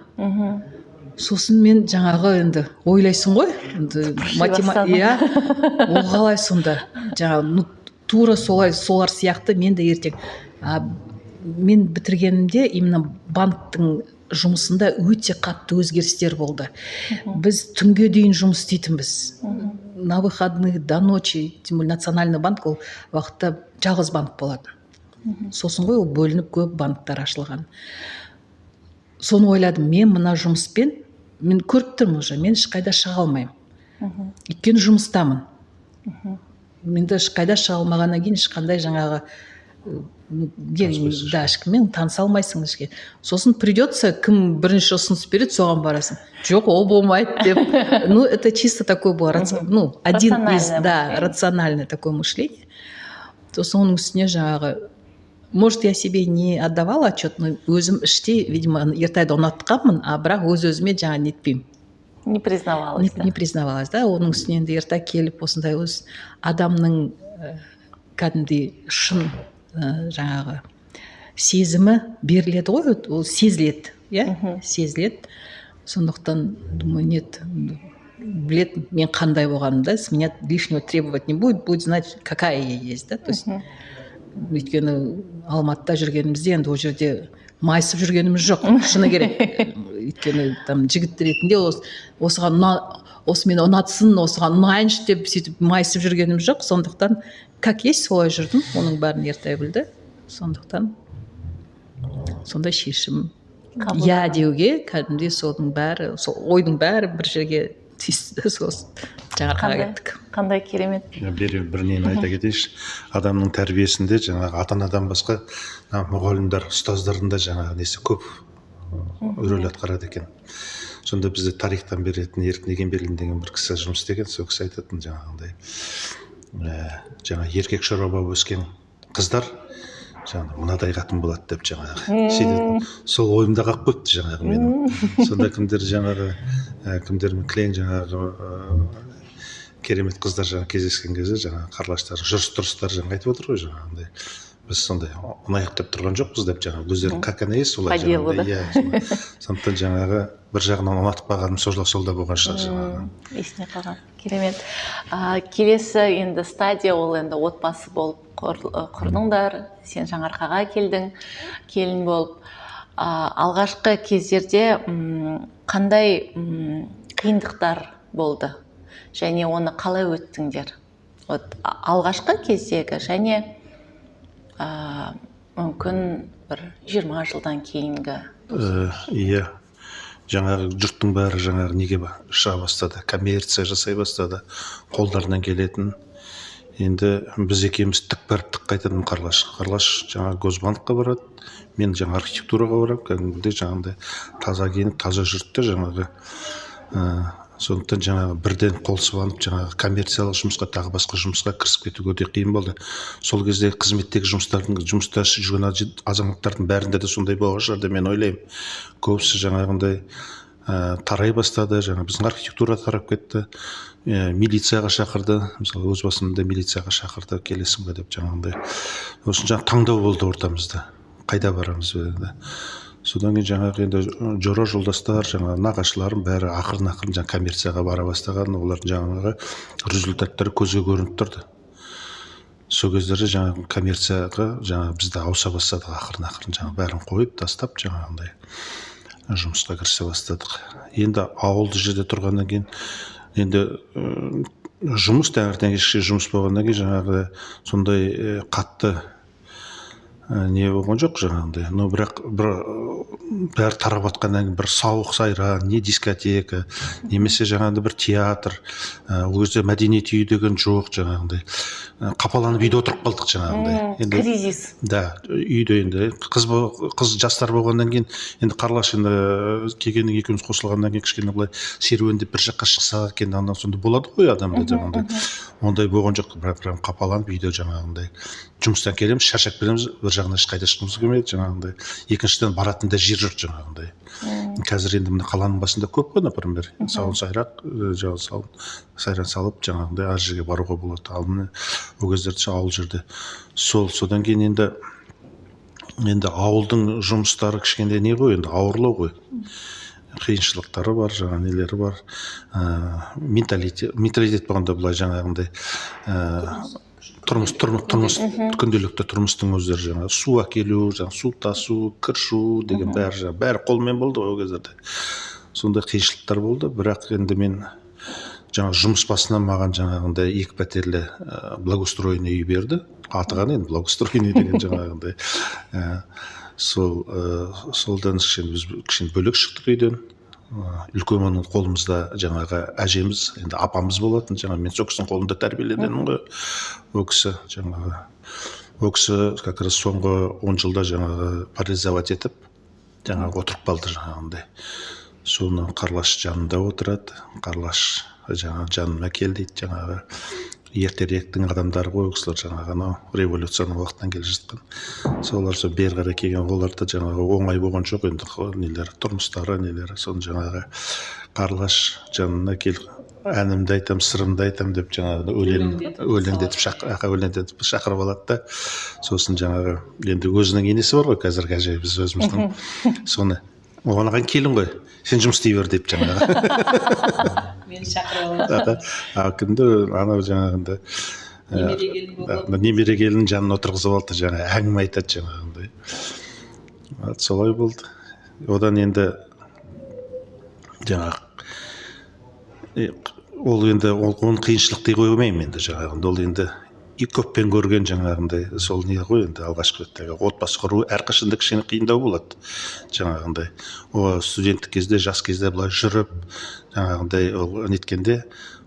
Сосын мен жаңағы енді ойлайсың ғой енді. Бастадың. Иә, ол қалай сонда жаңағы, ну, тура солай, солар сияқты мен де ертең. А мен бітіргенімде именно банктің жұмысында өте қатты өзгерістер болды. Біз түнге дейін жұмыс істейтінбіз, на выходных, до ночи. Тем более Национальный банк ол уақытта жалғыз банк болатын, сосын ғой ол бөлініп көп банктар ашылған. Соны ойладым: мен мына жұмыспен, мен көріп тұрмын уже, мен ешқайда шыға алмаймын, өйткені жұмыстамын. Енді ешқайда шыға алмағаннан кейін ешқандай жаңағы Таныспайсың. Да, ешкіммен таныса алмайсың ешке. Сосын придется, кім бірінші ұсыныс береді, соған барасың. Жоқ, ол болмайды деп. Ну, это чисто такое было ну, один из Рациональное да, мышление. Рациональное такое мышление. Сосын оның үстіне жаңағы, может, я себе не отдавала отчет, но өзім іштей, видимо, Ертайды ұнатқанмын, а бірақ өз өзіме жаңа нетпеймін. Не признавалась. Не, Да. не признавалась, да. Оның үстіне енді Ертай келіп, осындай өз адамның кәдімгідей шын жаңағы сезімі беріледі ғой, ол сезіледі, иә, сезіледі. Сондықтан думаю, нет, біледі мен қандай болғанымды, с меня лишнего требовать не будет, будет знать, какая я есть, да, то есть. Өйткені Алматыда жүргенімізде енді ол жерде майысып жүргеніміз жоқ, шыны керек. Өйткені там жігіт ретінде осыған осы мені ұнатсын, осыған ұнайыншы деп сөйтіп майысып жүргенім жоқ. Сондықтан как есть солай жүрдім, оның бәрін Ертай білді. Сондықтан сондай шешім Қабылдаған. Иә деуге кәдімгідей соның бәрі, сол ойдың бәрі бір жерге түйісті, сосын Жаңаарқаға кеттік. Қандай керемет. Ja, бір нені айта кетейінші: адамның тәрбиесінде жаңағы ата анадан басқа мына мұғалімдер, ұстаздардың да жаңағы несі көп рөл атқарады екен. Сонда бізде тарихтан беретін Еркін Егембердин деген бір кісі жұмыс істеген. Сол кісі айтатын жаңағындай, жаңа еркек шаруа болып өскен қыздар жаңағы мынадай қатын болады деп жаңағы сөйтетін. Сол ойымда қалып қойыпты жаңағы менің. Сонда кімдер жаңағы кімдермен кілең жаңағы керемет қыздар жаңағы кездескен кезде, жаңағы қарлығаштар жүріс тұрыстары жаңағы айтып отыр ғой, жаңағындай біз сондай ұнайық деп тұрған жоқпыз деп, жаңағы өздері как она есть солай По делу, жаңағындай, иә, солай. Сондықтан жаңағы бір жағынан ұнатып қалғаным сол да болған шығар жаңағы. Есіне қалған, керемет. Келесі енді стадия, ол енді отбасы болып құрдыңдар. Сен Жаңаарқаға келдің келін болып. Алғашқы кездерде қандай қиындықтар болды және оны қалай өттіңдер? Вот алғашқы кездегі және Мүмкін, бір 20 жылдан кейінгі. Иә, жаңағы жұрттың бәрі жаңағы неге шыға бастады, коммерция жасай бастады қолдарынан келетін. Енді біз екеуміз тік барып, тік қайтатын. Қарлаш жаңағы госбанкқа барады, мен жаңа архитектураға барамын. Кәдімгідей жаңағындай таза киініп, таза жүрді де жаңағы. Сондықтан жаңағы бірден қол сыбанып, жаңағы коммерциялық жұмысқа, тағы басқа жұмысқа кірісіп кетуге өте қиын болды. Сол кезде қызметтегі жұмыстардың, жұмыста жүрген азаматтардың бәрінде де сондай болған шығар деп мен ойлаймын. Көбісі жаңағындай тарай бастады. Жаңа біздің архитектура тарап кетті, милицияға шақырды. Мысалы, өз басымда милицияға шақырды, келесің бе деп жаңағындай. Сосын жаңағы таңдау болды ортамызда, қайда барамыз енді. Содан кейін жаңағы енді жора жолдастар, жаңағы нағашыларым бәрі ақырын ақырын жаңағы коммерцияға бара бастаған. Олардың жаңағы результаттары көзге көрініп тұрды. Сол кездері жаңағы коммерцияға жаңағы біз де ауыса бастадық ақырын ақырын, жаңағы бәрін қойып тастап, жаңағындай жұмысқа кірісе бастадық. Енді ауылды жерде тұрғаннан кейін енді жұмыс, таңертең кешке жұмыс болғаннан кейін, жаңағы сондай қатты не болған жоқ жаңағындай. Но бірақ бір бәрі тарап жатқаннан кейін бір сауық сайран, не дискотека немесе жаңағындай бір театр, ол кезде мәдениет үйі деген жоқ жаңағындай. Қапаланып үйде отырып қалдық жаңағындай. Енді кризис. Да, үйде енді қыз жастар болғаннан кейін, енді Қарлаш енді келгеннен, екеуміз қосылғаннан кейін кішкене былай серуендеп бір жаққа шықсақ екен, анау сондай болады ғой адамда жаңағындай. Ондай болған жоқ, бірақ прям қапаланып үйде жаңағындай жұмыстан келеміз, шаршап келеміз, бір жағынан ешқайда шыққымыз келмейді жаңағындай, екіншіден, баратын да жер жоқ жаңағындай. Қазір енді мына қаланың басында көп қой, например, сауын сайрақ, жаңағы сауын сайран салып, жаңағындай әр жерге баруға болады. Ал міне, ол кездерде ауыл жерде сол. Содан кейін енді ауылдың жұмыстары кішкене не ғой енді, ауырлау ғой, қиыншылықтары бар, жаңа нелері бар. Менталитет болғанда былай жаңағындай тұрмыс, күнделікті тұрмыстың өздері, жаңағы су әкелу, жаңағы су тасу, кір жуу деген бәрі, жаңағы бәрі қолмен болды ғой ол кездерде. Сондай қиыншылықтар болды. Бірақ енді мен жаңа жұмыс басынан маған жаңағындай екі пәтерлі благоустроенный үй берді. Аты ғана енді благоустроенный деген жаңағындай. Сол солдан кішкене біз кішкене бөлек шықтық үйден. Үлкен оның қолымызда жаңағы әжеміз, енді апамыз болатын. Жаңа мен сол кісінің қолында тәрбиеленгенмін ғой. Ол кісі жаңағы, ол кісі как раз соңғы 10 жылда жаңағы парализовать етіп, жаңағы отырып қалды жаңағындай. Соны Қарлаш жанында отырады. Қарлаш жаңағы жаныма кел дейді. Жаңағы ертеректің адамдары ғой ол кісілер, жаңағы анау революцияның уақытынан келе жатқан. Солар сол бері қарай келген. Олар да жаңағы оңай болған жоқ енді нелері, тұрмыстары, нелері. Соны жаңағы Қарлаш жанына кел, әнімді айтамын, сырымды айтамын деп, жаңағы өлең өлеңдетіп өлеңдетіп шақырып алады да. Сосын жаңағы енді өзінің енесі бар ғой қазіргі әже, біз өзіміздің, соны оған келін ғой, сен жұмыс істей бер деп жаңағы. Мені шақырып алады. А кімді, анау жаңағындай Немере келін болып. Немере келін жанына отырғызып алды, жаңағы әңгіме айтады жаңағындай. Вот солай болды. Одан енді жаңағы ол енді ол оны қиыншылық дей қоймаймын енді жаңағындай. Ол енді и көппен көрген жаңағындай сол не ғой енді. Алғашқы реттегі отбасы құру әрқашан да кішкене қиындау болады жаңағындай. О студенттік кезде, жас кезде былай жүріп жаңағындай ол неткенде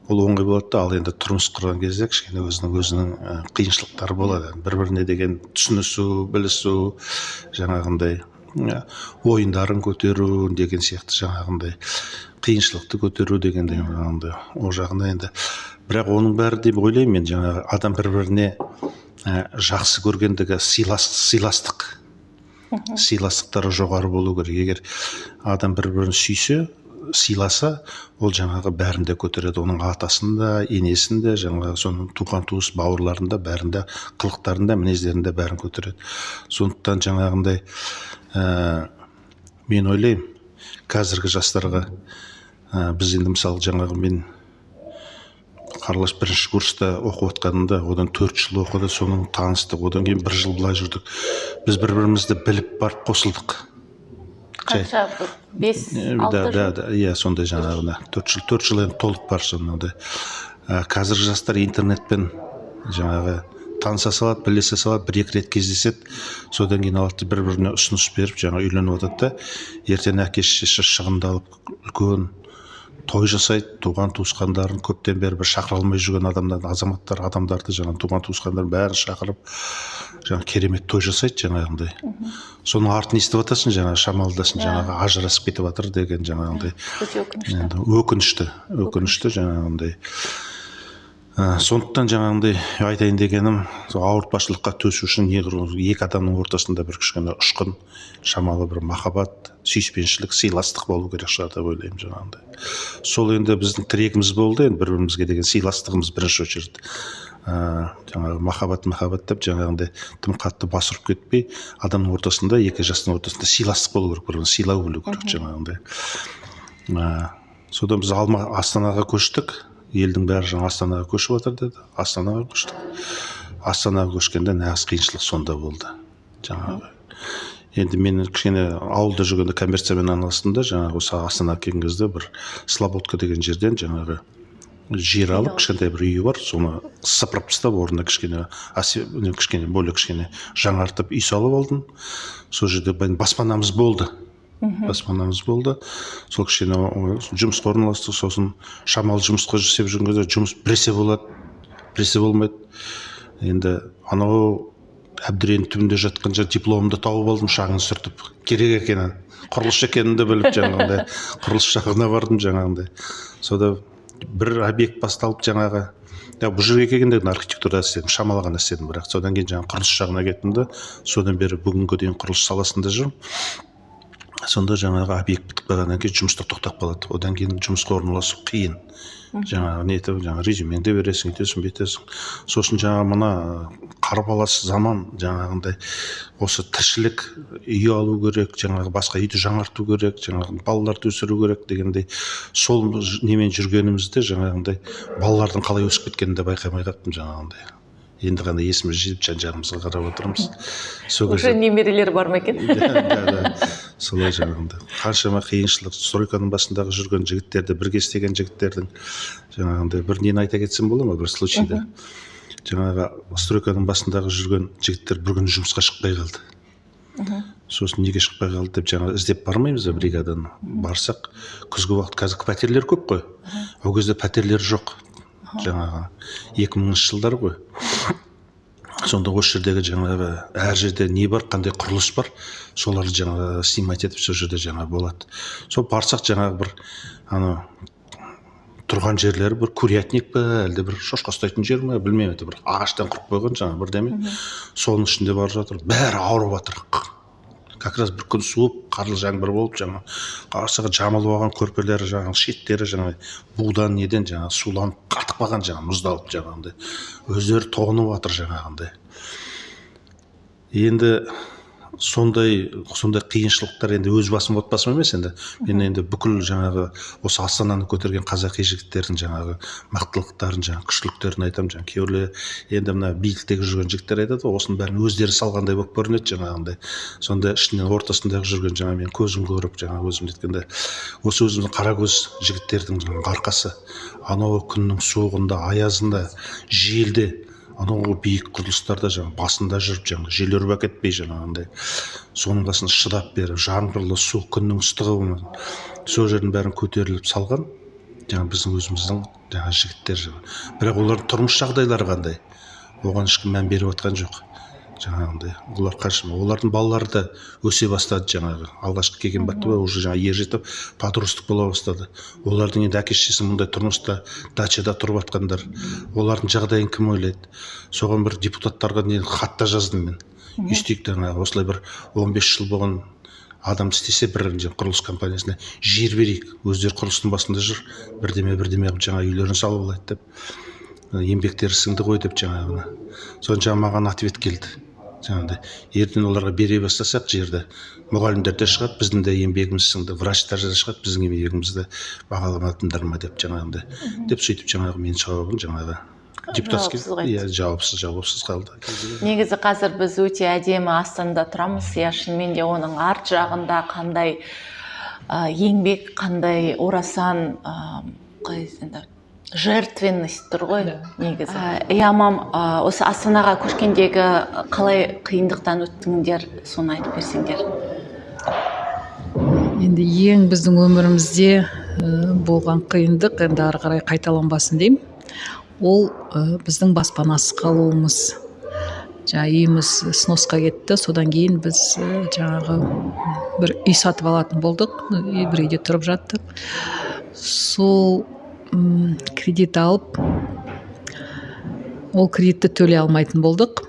ол оңай болады да. Ал енді тұрмыс құрған кезде кішкене өзінің қиыншылықтары болады. Бір біріне деген түсінісу, білісу, жаңағындай ойындарын көтеру деген сияқты, жаңағындай қиыншылықты көтеру дегендей жаңағындай. Ол жағына енді, бірақ оның бәрі деп ойлаймын мен, жаңағы адам бір біріне жақсы көргендігі, сыйластықтары жоғары болу керек. Егер адам бір бірін сүйсе, сыйласа, ол жаңағы бәрін де көтереді: оның атасын да, енесін де, жаңағы соның туған туыс бауырларын да, бәрін де, қылықтарын да, мінездерін де, бәрін көтереді. Сондықтан жаңағындай мен ойлаймын, қазіргі жастарға біз енді мысалы жаңағы мен Қарлаш бірінші курста оқып жатқанымда, одан 4 жыл оқыды, соның таныстық, одан кейін бір жыл былай жүрдік. Біз бір бірімізді біліп барып қосылдық. Жай. Қанша, бір бес алты Да, да. жыл? Да, иә, сондай жаңағыда 4 жыл, 4 жыл енді толық бар сондай. Қазіргі жастар интернетпен жаңағы Таныса салады, білесе салады, бір екі рет кездеседі. Содан кейін алады, бір біріне ұсыныс беріп, жаңа үйленіп жатады да, ертең әке шешесі шығындалып, үлкен той жасайды. Туған туысқандарын, көптен бері бір шақыра алмай жүрген адамдар, азаматтар, адамдарды, жаңағы туған туысқандарын бәрін шақырып, жаңағы керемет той жасайды жаңағындай. Соның артын естіп жатасың, жаңағы шамалдасың, жаңағы ажырасып кетіп жатыр деген жаңағындай. Өте өкінішті. Енді өкінішті, өкінішті жаңағындай. Сондықтан жаңағындай айтайын дегенім, сол ауыртпашылыққа түсу үшін неғұрлым екі адамның ортасында бір кішкене ұшқын, шамалы бір махаббат, сүйіспеншілік, сыйластық болу керек шығар деп ойлаймын жаңағындай. Сол енді біздің тірегіміз болды енді, бір бірімізге деген сыйластығымыз бірінші очередь. Жаңағы махаббат, махаббат деп жаңағындай тым қатты бас ұрып кетпей, адамның ортасында, екі жастың ортасында сыйластық болу керек, бір бірін сыйлау білу керек жаңағындай. Содан біз Астанаға көштік. Елдің бәрі жаңа Астанаға көшіп жатыр деді, Астанаға көштік. Астанаға көшкенде нағыз қиыншылық сонда болды жаңағы. Енді мен кішкене ауылда жүргенде коммерциямен айналыстым да, жаңағы осы Астанаға келген кезде бір Слободка деген жерден жаңағы жер алып, кішкентай бір үйі бар, соны сыпырып тастап, орнына кішкене кішкене, более кішкене жаңартып үй салып алдым. Сол жерде баспанамыз болды, баспанамыз болды. Сол кішкене жұмысқа орналастық. Сосын шамалы жұмысқа істеп жүрген кезде жұмыс біресе болады, біресе болмайды. Енді анау Әбдіренің түбінде жатқан жер, дипломымды тауып алдым шаңын сүртіп, керек екенін, құрылысшы екенімді біліп, жаңағындай құрылыс жағына бардым жаңағындай. Сонда бір объект басталып жаңағы, я бұл жерге келгенде архитектурада істедім, шамалы ғана істедім, бірақ содан кейін жаңағы құрылыс жағына кеттім да, содан бері бүгінгі дейін құрылыс саласында жүрмін. Сонда жаңағы объект бітіп қалғаннан кейін жұмыс та тоқтап қалады. Одан кейін жұмысқа орналасу қиын жаңағы, нетіп, жаңағы резюмеңді бересің, өйтесің, бүйтесің. Сосын жаңағы мына қарбалас заман жаңағындай, осы тіршілік, үй алу керек, жаңағы басқа үйді жаңарту керек, жаңағы балаларды өсіру керек дегендей. Сол немен жүргенімізде жаңағындай балалардың қалай өсіп кеткенін де байқамай қалыппын жаңағындай. Енді ғана есіміз жиып, жан жағымызға қарап отырмыз сол Уже кезде. Немерелер бар ма екен? Да, солай жаңағындай. Қаншама қиыншылық, стройканың басындағы жүрген жігіттерді, бірге істеген жігіттердің жаңағындай бір нені айта кетсем бола ма, бір случайды? Жаңағы стройканың басындағы жүрген жігіттер бір күні жұмысқа шықпай қалды. Сосын неге шықпай қалды деп жаңағы іздеп бармаймыз ба бригаданы. Барсақ, күзгі уақыт, қазір пәтерлер көп қой, ол кезде пәтерлер жоқ, жаңағы 2000-жылдар ғой. Сонда осы жердегі жаңағы әр жерде не бар, қандай құрылыс бар, соларды жаңағы снимать етіп, сол жерде жаңағы болады. Сол барсақ, жаңағы бір анау тұрған жерлері бір курятник па, әлде бір шошқа ұстайтын жер ма, білмеймін, әйтеуір бір ағаштан құрып қойған жаңағы бірдеме, соның ішінде барып жатыр. Бәрі ауырып жатыр. Как раз бір күн суып, қарлы жаңбыр болып, жаңағы қарасақ, жамылып алған көрпелері, жаңағы шеттері жаңағы будан, неден жаңағы суланып қатып қалған, жаңағы мұздалып, жаңағындай өздері тоңып жатыр жаңағындай. Енді сондай қиыншылықтар енді өз басым, отбасым емес енді, мен енді бүкіл жаңағы осы Астананы көтерген қазақи жігіттердің жаңағы мықтылықтарын, жаңағы күштіліктерін айтамын. Жаңағы кейбіреулер енді мына биліктегі жүрген жігіттер айтады ғой, осының бәрін өздері салғандай болып көрінеді жаңағындай. Сонда ішінен, ортасындағы жүрген жаңа мен көзім көріп, жаңағы өзім неткенде, осы өзіміздің қара көз жігіттердің жаңағы арқасы, анау күннің суығында, аязында, желде, анау биік құрылыстарда жаңағы басында жүріп, жаңағы жел үріп әкетпей, жаңағындай соның қасында шыдап беріп, жаңбырлы, суық, күннің ыстығы болмасын, сол жердің бәрін көтеріліп салған жаңағы біздің өзіміздің жаңағы жігіттер жаңағы. Бірақ олардың тұрмыс жағдайлары қандай, оған ешкім мән беріп жатқан жоқ жаңағындай. Олар қаншама, олардың балалары да өсе бастады, жаңағы алғашқы келген бәтті уже жаңағы ер жетіп, подросток бола бастады. Олардың енді әке шешесі мұндай тұрмыста, дачада тұрып жатқандар, олардың жағдайын кім ойлайды? Соған бір депутаттарға не хат та жаздым мен, өйстейік, жаңағы осылай бір 15 жыл болған адам істесе, бір жаңағы құрылыс компаниясына жер берейік, өздері құрылыстың басында жүр, бірдеме бірдеме қылып жаңа үйлерін салып алайық деп, еңбектері сіңді ғой деп жаңағыны. Соны жаңа маған ответ келді жаңағыдай: ертең оларға бере бастасақ жерді, мұғалімдер де шығады, біздің де еңбегіміз сіңді, врачтар да шығады, біздің еңбегімізді бағаламадыңдар ма деп жаңағындай деп. Сөйтіп жаңағы менің жауабым жаңағы депутатский Жауапсыз қайтты. Иә, жауапсыз қалды. Негізі қазір біз өте әдемі Астанада тұрамыз, иә. Шынымен де оның арт жағында қандай еңбек, қандай орасан, қалай енді, Жертвенность тұр ғой негізі. Иә, мам, осы Астанаға көшкендегі қалай қиындықтан өттіңдер, соны айтып берсеңдер. Енді ең біздің өмірімізде болған қиындық, енді ары қарай қайталанбасын деймін, ол біздің баспанасыз қалуымыз. Жаңа үйіміз сносқа кетті. Содан кейін біз жаңағы бір үй сатып алатын болдық, бір үйде тұрып жаттық. Сол кредит алып, ол кредитті төлей алмайтын болдық.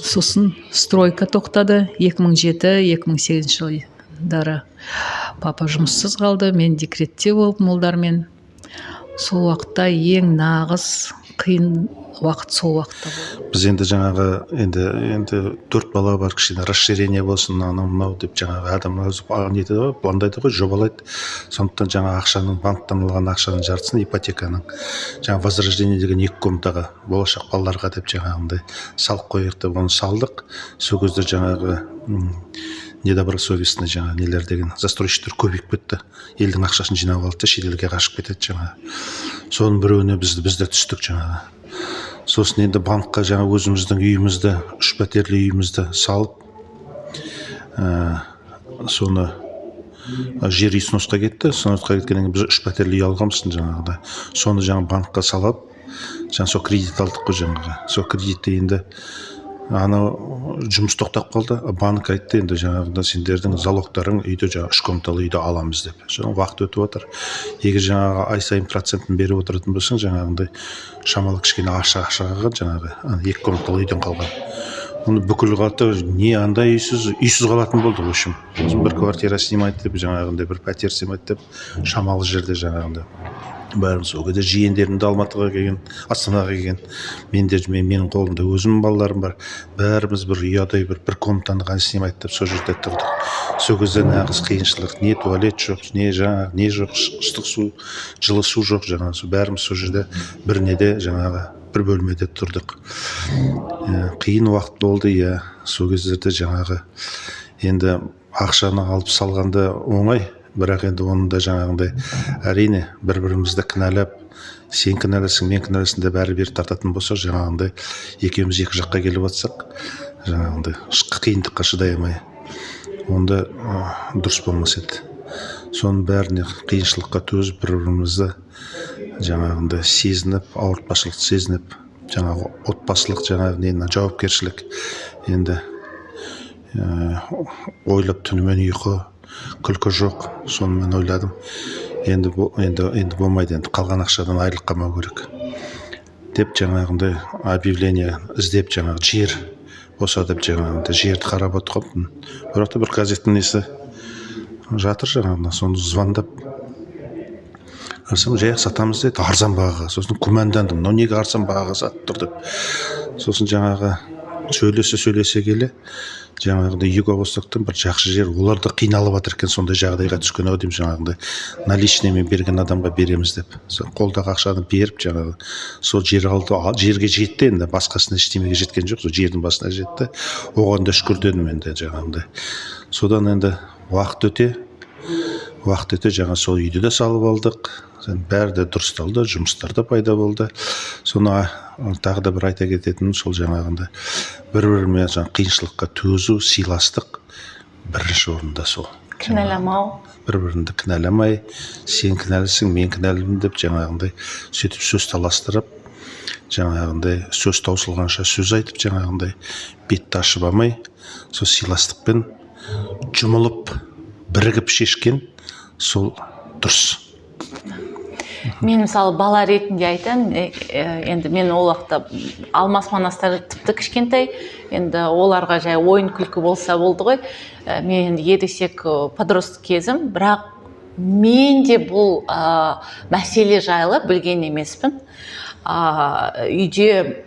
Сосын стройка тоқтады 2007-2008 жылдары. Папа жұмыссыз қалды, мен декретте болдым ұлдармен. Сол уақытта ең нағыз қиын уақыт сол уақытта болды. Біз енді жаңағы енді төрт бала бар, кішкене расширение болсын, анау мынау деп жаңағы адам өзі нетеді ғой, пландайды ғой, жобалайды. Сондықтан жаңа ақшаның, банктан алған ақшаның жартысын, ипотеканың, жаңа Возрождение деген екі комнатаға болашақ балаларға деп жаңағындай салып қояйық деп оны салдық. Сол кезде жаңағы недобросовестный жаңа нелер деген застройщиктер көбейіп кетті. Елдің ақшасын жинап алды да, шетелге қашып кетеді жаңағы. Соның біреуіне біз де түстік жаңағы. Сосын енді банкқа жаңа өзіміздің үйімізді, үш пәтерлі үйімізді салып, соны жер үй сносқа кетті. Сносқа кеткеннен кейін біз үш пәтерлі үй алғанбыз жаңағыдай. Соны жаңа банкқа салып, жаңа сол кредит алдық қой жаңағы. Сол кредитті енді анау жұмыс тоқтап қалды. Банк айтты: енді жаңағыда сендердің залогтарың үйді, жаңағы үш комнаталы үйді аламыз деп. Жаңа уақыт өтіп жатыр, егер жаңағы ай сайын процентін беріп отыратын болсаң, жаңағындай шамалы кішкене ақша қалған жаңағы ана екі комнаталы үйден қалған. Оны бүкіл қаты не андай үйсіз қалатын болдық. В общем, сосын бір квартира снимать деп, жаңағындай бір пәтер снимать деп, шамалы жерде жаңағындай бәріміз. Ол кезде жиендерім де Алматыға келген, Астанаға келген. Мен де менің қолымда өзімнің балаларым бар. Бәріміз бір ұядай бір комнатаны ғана снимать деп, сол жерде тұрдық. Сол кезде нағыз қиыншылық: не туалет жоқ, не жаңағы не жоқ, ыстық су, жылы су жоқ. Жаңағы сол бәріміз сол жерде бір неде, жаңағы бір бөлмеде тұрдық. Қиын уақыт болды, иә. Сол кездерде жаңағы енді ақшаны алып салғанда оңай, бірақ енді оның да жаңағындай, әрине, бір бірімізді кінәлап, сен кінәлісің, мен кінәлісің деп әрі бері тартатын болсақ, жаңағындай екеуміз екі жаққа келіп жатсақ, жаңағындай қиындыққа шыдай алмай, онда дұрыс болмас еді. Соның бәріне қиыншылыққа төзіп, бір бірімізді жаңағындай сезініп, ауыртпашылықты сезініп, жаңағы отбасылық жаңағы нені, жауапкершілік енді ойлап, түнімен ұйқы күлкі жоқ. Сонымен ойладым: енді енді болмайды, енді қалған ақшадан айырылып қалмау керек деп, жаңағындай объявление іздеп, жаңағы жер болса деп, жаңағындай жерді қарап отырғанмын. Бірақ та бір газеттің несі жатыр жаңағыда. Соны звондап қарасам, жай сатамыз деді арзан бағаға. Сосын күмәндандым: мынау неге арзан бағаға сатып тұр деп. Сосын жаңағы сөйлесе сөйлесе келе, жаңағыдай Юго-Востоктан бір жақсы жер, олар да қиналып жатыр екен, сондай жағдайға түскен ау деймін. Жаңағындай наличныймен берген адамға береміз деп, сол қолдағы ақшаны беріп, жаңағы сол жер алды. Жерге жетті енді, басқасына ештемеге жеткен жоқ, сол жердің басына жетті. Оған да шүкір дедім енді жаңағындай. Содан енді уақыт өте жаңа сол үйді де салып алдық. Бәрі де дұрысталды, жұмыстар да пайда болды. Соны тағы да бір айта кететінім сол жаңағындай бір біріме жаңа қиыншылыққа төзу, сыйластық бірінші орында сол. Кінәламау. Бір біріңді кінәламай, сен кінәлісің, мен кінәлімін деп, жаңағындай сөйтіп сөз таластырып, жаңағындай сөз таусылғанша сөз айтып, жаңағындай бетті ашып алмай, сол сыйластықпен жұмылып, бірігіп шешкен сол дұрыс. Мен мысалы бала ретінде айтайын, енді мен ол уақытта Алмас, Манастар тіпті кішкентай, енді оларға жай ойын күлкі болса болды ғой. Мен енді ересек, подросток кезім, бірақ мен де бұл мәселе жайлы білген емеспін. Үйде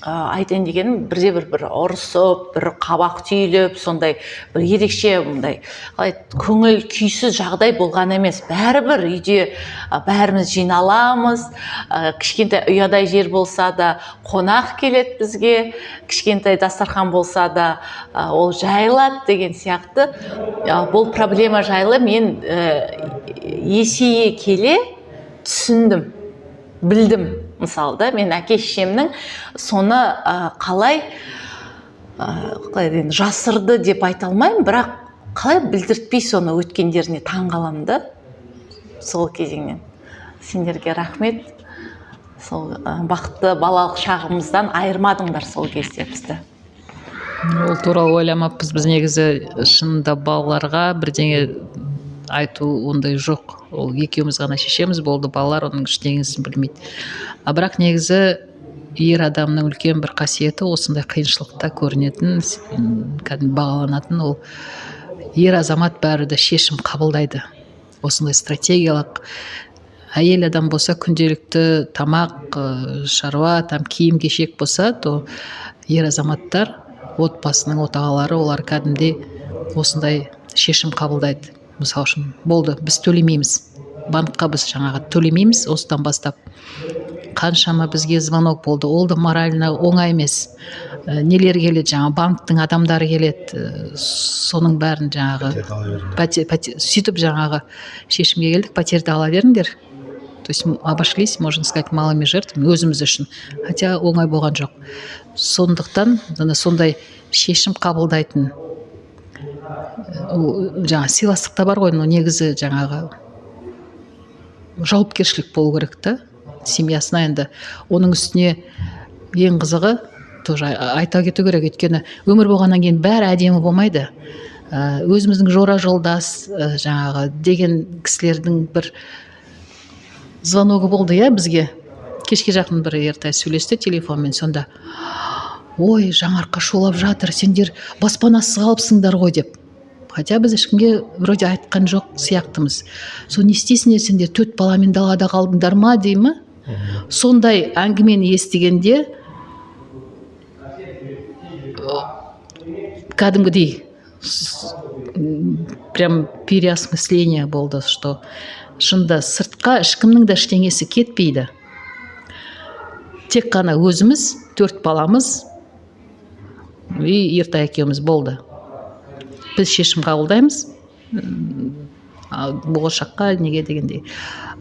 Айтайын дегенім, бірде бір ұрысып, бір қабақ түйіліп, сондай бір ерекше мындай, қалай, көңіл күйсіз жағдай болған емес. Бәрібір үйде бәріміз жиналамыз, кішкентай ұядай жер болса да, қонақ келеді бізге, кішкентай дастархан болса да, ол жайылады деген сияқты. Бұл проблема жайлы мен есейе келе түсіндім, білдім. Мысалы да, мен әке шешемнің соны қалай, қалай енді, жасырды деп айта алмаймын, бірақ қалай білдіртпей соны өткендеріне таң қаламын да сол кезеңнен. Сендерге рахмет, сол бақытты балалық шағымыздан айырмадыңдар сол кезде бізді. Ол туралы ойламаппыз біз негізі. Шынында, балаларға бірдеңе айту ондай жоқ, ол екеуміз ғана шешеміз, болды, балалар оның ештеңесін білмейді. А бірақ негізі ер адамның үлкен бір қасиеті, осындай қиыншылықта көрінетін, кәдімгі бағаланатын, ол ер азамат бәрі де шешім қабылдайды осындай стратегиялық. Әйел адам болса, күнделікті тамақ, шаруа, там киім кешек болса, то ер азаматтар, отбасының отағалары, олар кәдімгідей осындай шешім қабылдайды. Мысалы үшін, болды, біз төлемейміз банкқа, біз жаңағы төлемейміз осыдан бастап. Қаншама бізге звонок болды, ол да морально оңай емес. Нелер келеді, жаңағы банктің адамдары келеді, соның бәрін жаңағы Пәтерді ала беріңдер. Сөйтіп жаңағы шешімге келдік: пәтерді ала беріңдер. То есть обошлись, можно сказать, малыми жертвами өзіміз үшін, хотя оңай болған жоқ. Сондықтан мына сондай шешім қабылдайтын, ол жаңа сыйластық та бар ғой, но негізі жаңағы жауапкершілік болу керек та семьясына. Енді оның үстіне ең қызығы, тоже айта кету керек, өйткені өмір болғаннан кейін бәрі әдемі болмайды. Өзіміздің жора жолдас, жаңағы деген кісілердің бір звоногы болды, иә, бізге кешке жақын бір Ертай сөйлесті телефонмен. Сонда: «Ой, Жаңаарқа шулап жатыр, сендер баспанасыз қалыпсыңдар ғой», — деп. Хотя біз ешкімге вроде айтқан жоқ сияқтымыз. «Сол не істейсіңдер сендер, төрт баламен далада қалдыңдар ма?» — дей ма. Сондай әңгімені естігенде кәдімгідей прям переосмысление болды, что шынында сыртқа ешкімнің де ештеңесі кетпейді, тек қана өзіміз, төрт баламыз и Ертай екеуміз, болды. Біз шешім қабылдаймыз болашаққа неге дегендей.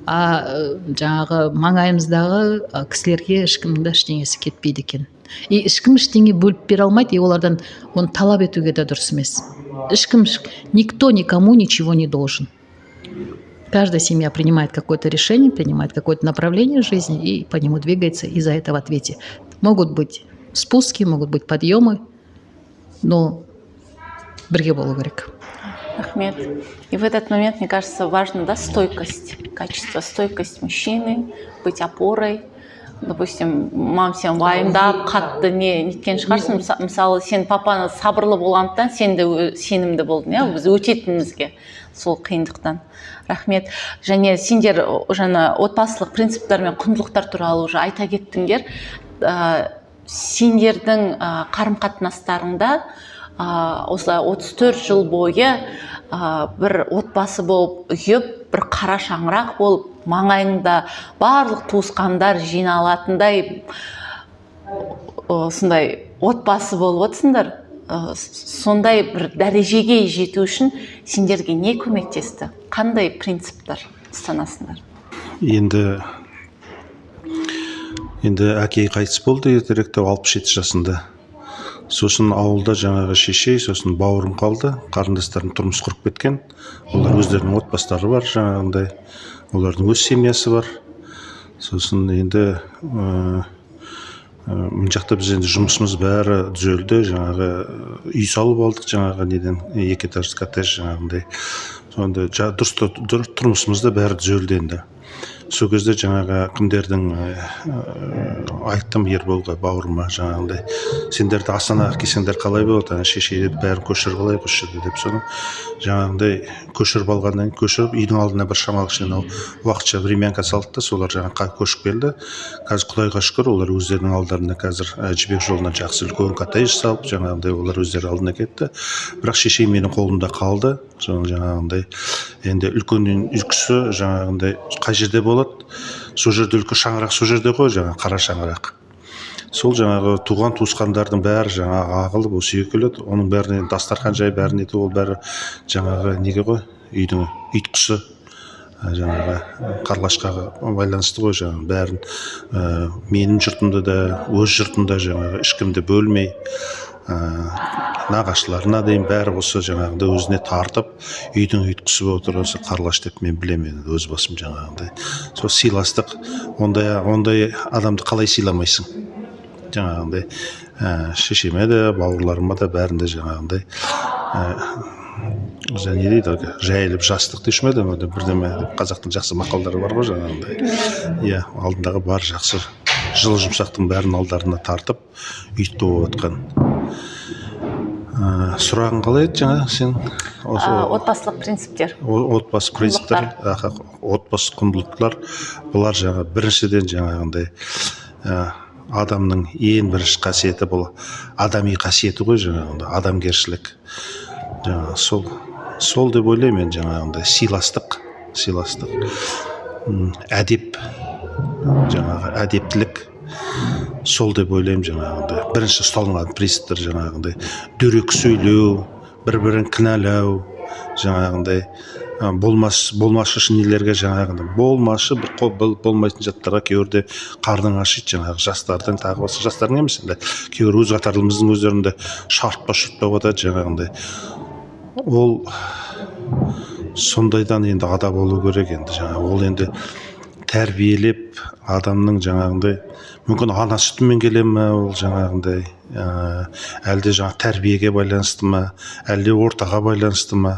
А жаңағы маңайымыздағы кісілерге ешкімнің де ештеңесі кетпейді екен и ешкім ештеңе бөліп бере алмайды, и олардан оны талап етуге де дұрыс емес. Ешкім, никто никому ничего не должен. Каждая семья принимает какое-то решение, принимает какое-то направление в жизни и по нему двигается, и за это в ответе. Могут быть спуски, могут быть подъемы, но бірге болу керек. Рахмет. И в этот момент, мне кажется, важно, да, стойкость, качество, стойкость мужчины, быть опорой. Допустим, мам, сен уайымдап қатты не неткен шығарсың. Мысалы, сен папаны сабырлы болғандықтан, сен де сенімді болдың, иә, біз өтетінімізге сол қиындықтан. Рахмет. Және сендер жаңа отбасылық принциптер мен құндылықтар туралы уже айта кеттіңдер. Сендердің қарым қатынастарыңда осылай 34 жыл бойы бір отбасы болып ұйып, бір қара шаңырақ болып, маңайыңда барлық туысқандар жиналатындай осындай отбасы болып отырсыңдар. Сондай бір дәрежеге жету үшін сендерге не көмектесті, қандай принциптер ұстанасыңдар? Енді әке қайтыс болды ертеректеу, 67 жасында. Сосын ауылда жаңағы шеше, сосын бауырым қалды. Қарындастарым тұрмыс құрып кеткен, олар өздерінің отбасылары бар жаңағындай, олардың өз семьясы бар. Сосын енді мына жақта біз енді жұмысымыз бәрі түзелді, жаңағы үй салып алдық, жаңағы неден, екі этажды коттедж жаңағындай. Сонда дұрыс, тұрмысымыз да бәрі түзелді енді. Сол кезде жаңағы кімдердің айттым Ерболға, бауырыма, жаңағындай: «Сендерді Астанаға келсеңдер, қалай болады? Ана шешей бәрін көшіріп алайық осы жерде», — деп. Соны жаңағындай көшіріп алғаннан кейін, көшіріп, үйдің алдына бір шамалы кішкене уақытша времянка салды да, солар жаңағы көшіп келді. Қазір, құдайға шүкір, олар өздерінің алдарына қазір Жібек жолынан жақсы үлкен коттедж салып, жаңағындай олар өздері алдына кетті. Бірақ шешем менің қолымда қалды. Соны жаңағындай енді үлкеннен үлкісі жаңағындай қай жерде болады, сол жерде үлкен шаңырақ, сол жерде ғой жаңағы қара шаңырақ. Сол жаңағы туған туысқандардың бәрі жаңағы ағылып осы үйге келеді. Оның бәріне дастархан жайып, бәрін нету, ол бәрі жаңағы неге ғой, үйдің ұйытқысы, жаңағы Қарлашқа байланысты ғой. Жаңағы бәрін, менің жұртымды да, өз жұртымда жаңағы ешкімді бөлмей, нағашыларына дейін бәрі осы жаңағындай өзіне тартып, үйдің ұйытқысы болып отыр осы Қарлаш деп мен білемін енді өз басым. Жаңағындай сол сыйластық, ондай адамды қалай сыйламайсың? Жаңағындай шешеме де, бауырларыма да, бәрінде жаңағындай не дейді әлгі, жайылып жастық деуші ме еді, бірдеме деп, қазақтың жақсы мақалдары бар ғой жаңағындай. Иә, алдындағы бар жақсы жылы жұмсақтың бәрін алдарына тартып, ұйытқы болып жатқан. Сұрағың қалай еді жаңа сен осы? Отбасылық принциптер. Отбасы принциптері, аха, отбасы құндылықтар. Бұлар жаңа біріншіден жаңағындай адамның ең бірінші қасиеті, бұл адами қасиеті ғой, жаңағындай адамгершілік, жаңағы сол деп ойлаймын мен. Жаңағындай сыйластық, әдеп, жаңағы әдептілік, сол деп ойлаймын. Жаңағындай бірінші ұсталынған принциптер жаңағындай дөрекі сөйлеу, бір бірін кінәлау, жаңағындай болмашы нелерге, жаңағындай болмашы бір болмайтын заттарға кейбірде қарның ашиды жаңағы жастардың, тағы басқа жастардың емес енді, кейбір өз қатарлымыздың өздерінде шартпа шұртпа болып жатады жаңағындай. Ол сондайдан енді ада болу керек енді. Жаңағы ол енді тәрбиелеп адамның жаңағындай, мүмкін, ана сүтімен келе ме ол жаңағындай, әлде жаңағы тәрбиеге байланысты ма, әлде ортаға байланысты ма,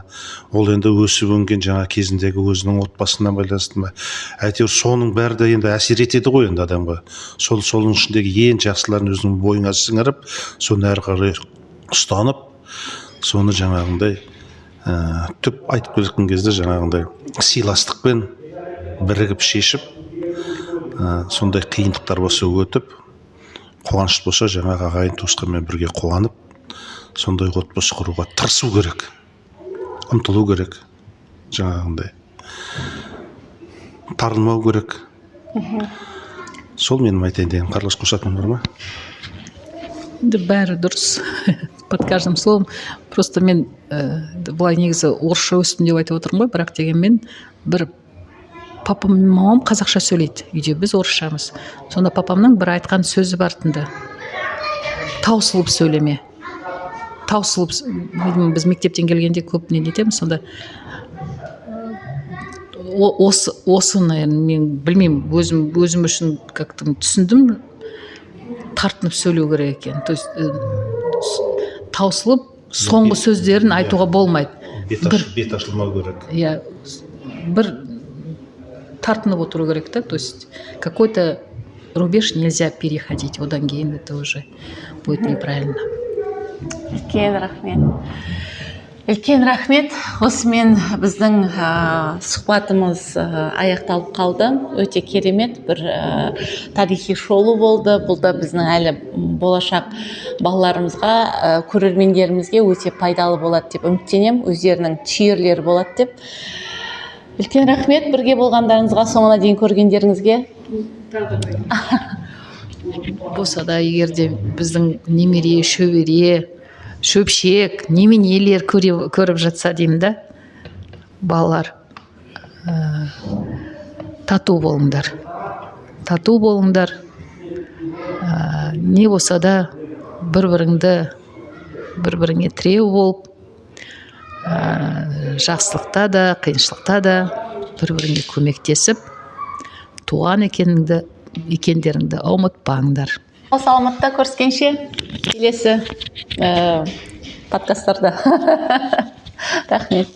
ол енді өсіп өнген жаңа кезіндегі өзінің отбасына байланысты ма, әйтеуір соның бәрі де енді әсер етеді ғой енді адамға. Соның ішіндегі ең жақсыларын өзіңнің бойыңа сіңіріп, соны әрі қарай ұстанып, соны жаңағындай түп айтып келе жатқан кезде жаңағындай сыйластықпен бірігіп шешіп, сондай қиындықтар болса өтіп, қуаныш болса, жаңағы ағайын туысқанмен бірге қуанып, сондай отбасы құруға тырысу керек, ұмтылу керек, жаңағындай тарылмау керек. Сол менің айтайын дегенім. Қарлығаш, қосатының бар ма? Енді бәрі дұрыс, под каждым словом. Просто мен былай негізі орысша өстім деп айтып отырмын ғой, бірақ дегенмен бір папам мен мамам қазақша сөйлейді үйде, біз орысшамыз. Сонда папамның бір айтқан сөзі бар тынды: «Таусылып сөйлеме, таусылып». Видимо, біз мектептен келгенде көп не етеміз сонда. Осы, наверное, мен білмеймін, өзім үшін как то түсіндім, тартынып сөйлеу керек екен, то есть таусылып соңғы сөздерін айтуға болмайды. Бет ашылмау керек. Иә, бір тартынып отыру керек та, то есть какой то рубеж нельзя переходить, одан кейін это уже будет неправильно. Үлкен рахмет, үлкен рахмет. Осымен біздің сұхбатымыз аяқталып қалды. Өте керемет бір тарихи шолу болды. Бұл да біздің әлі болашақ балаларымызға, көрермендерімізге өте пайдалы болады деп үміттенемін, өздерінің түйерлері болады деп. Үлкен рахмет бірге болғандарыңызға, соңына дейін көргендеріңізге. Болса да, егер де біздің немере, шөбере, шөпшек, неменелер көріп жатса деймін да, балалар, тату болыңдар, тату болыңдар. Не болса да бір біріңді, бір біріңе тіреу болып, жақсылықта да, қиыншылықта да бір біріңе көмектесіп, туған екендеріңді ұмытпаңдар. Саламатта көріскенше, келесі подкасттарда. Рахмет.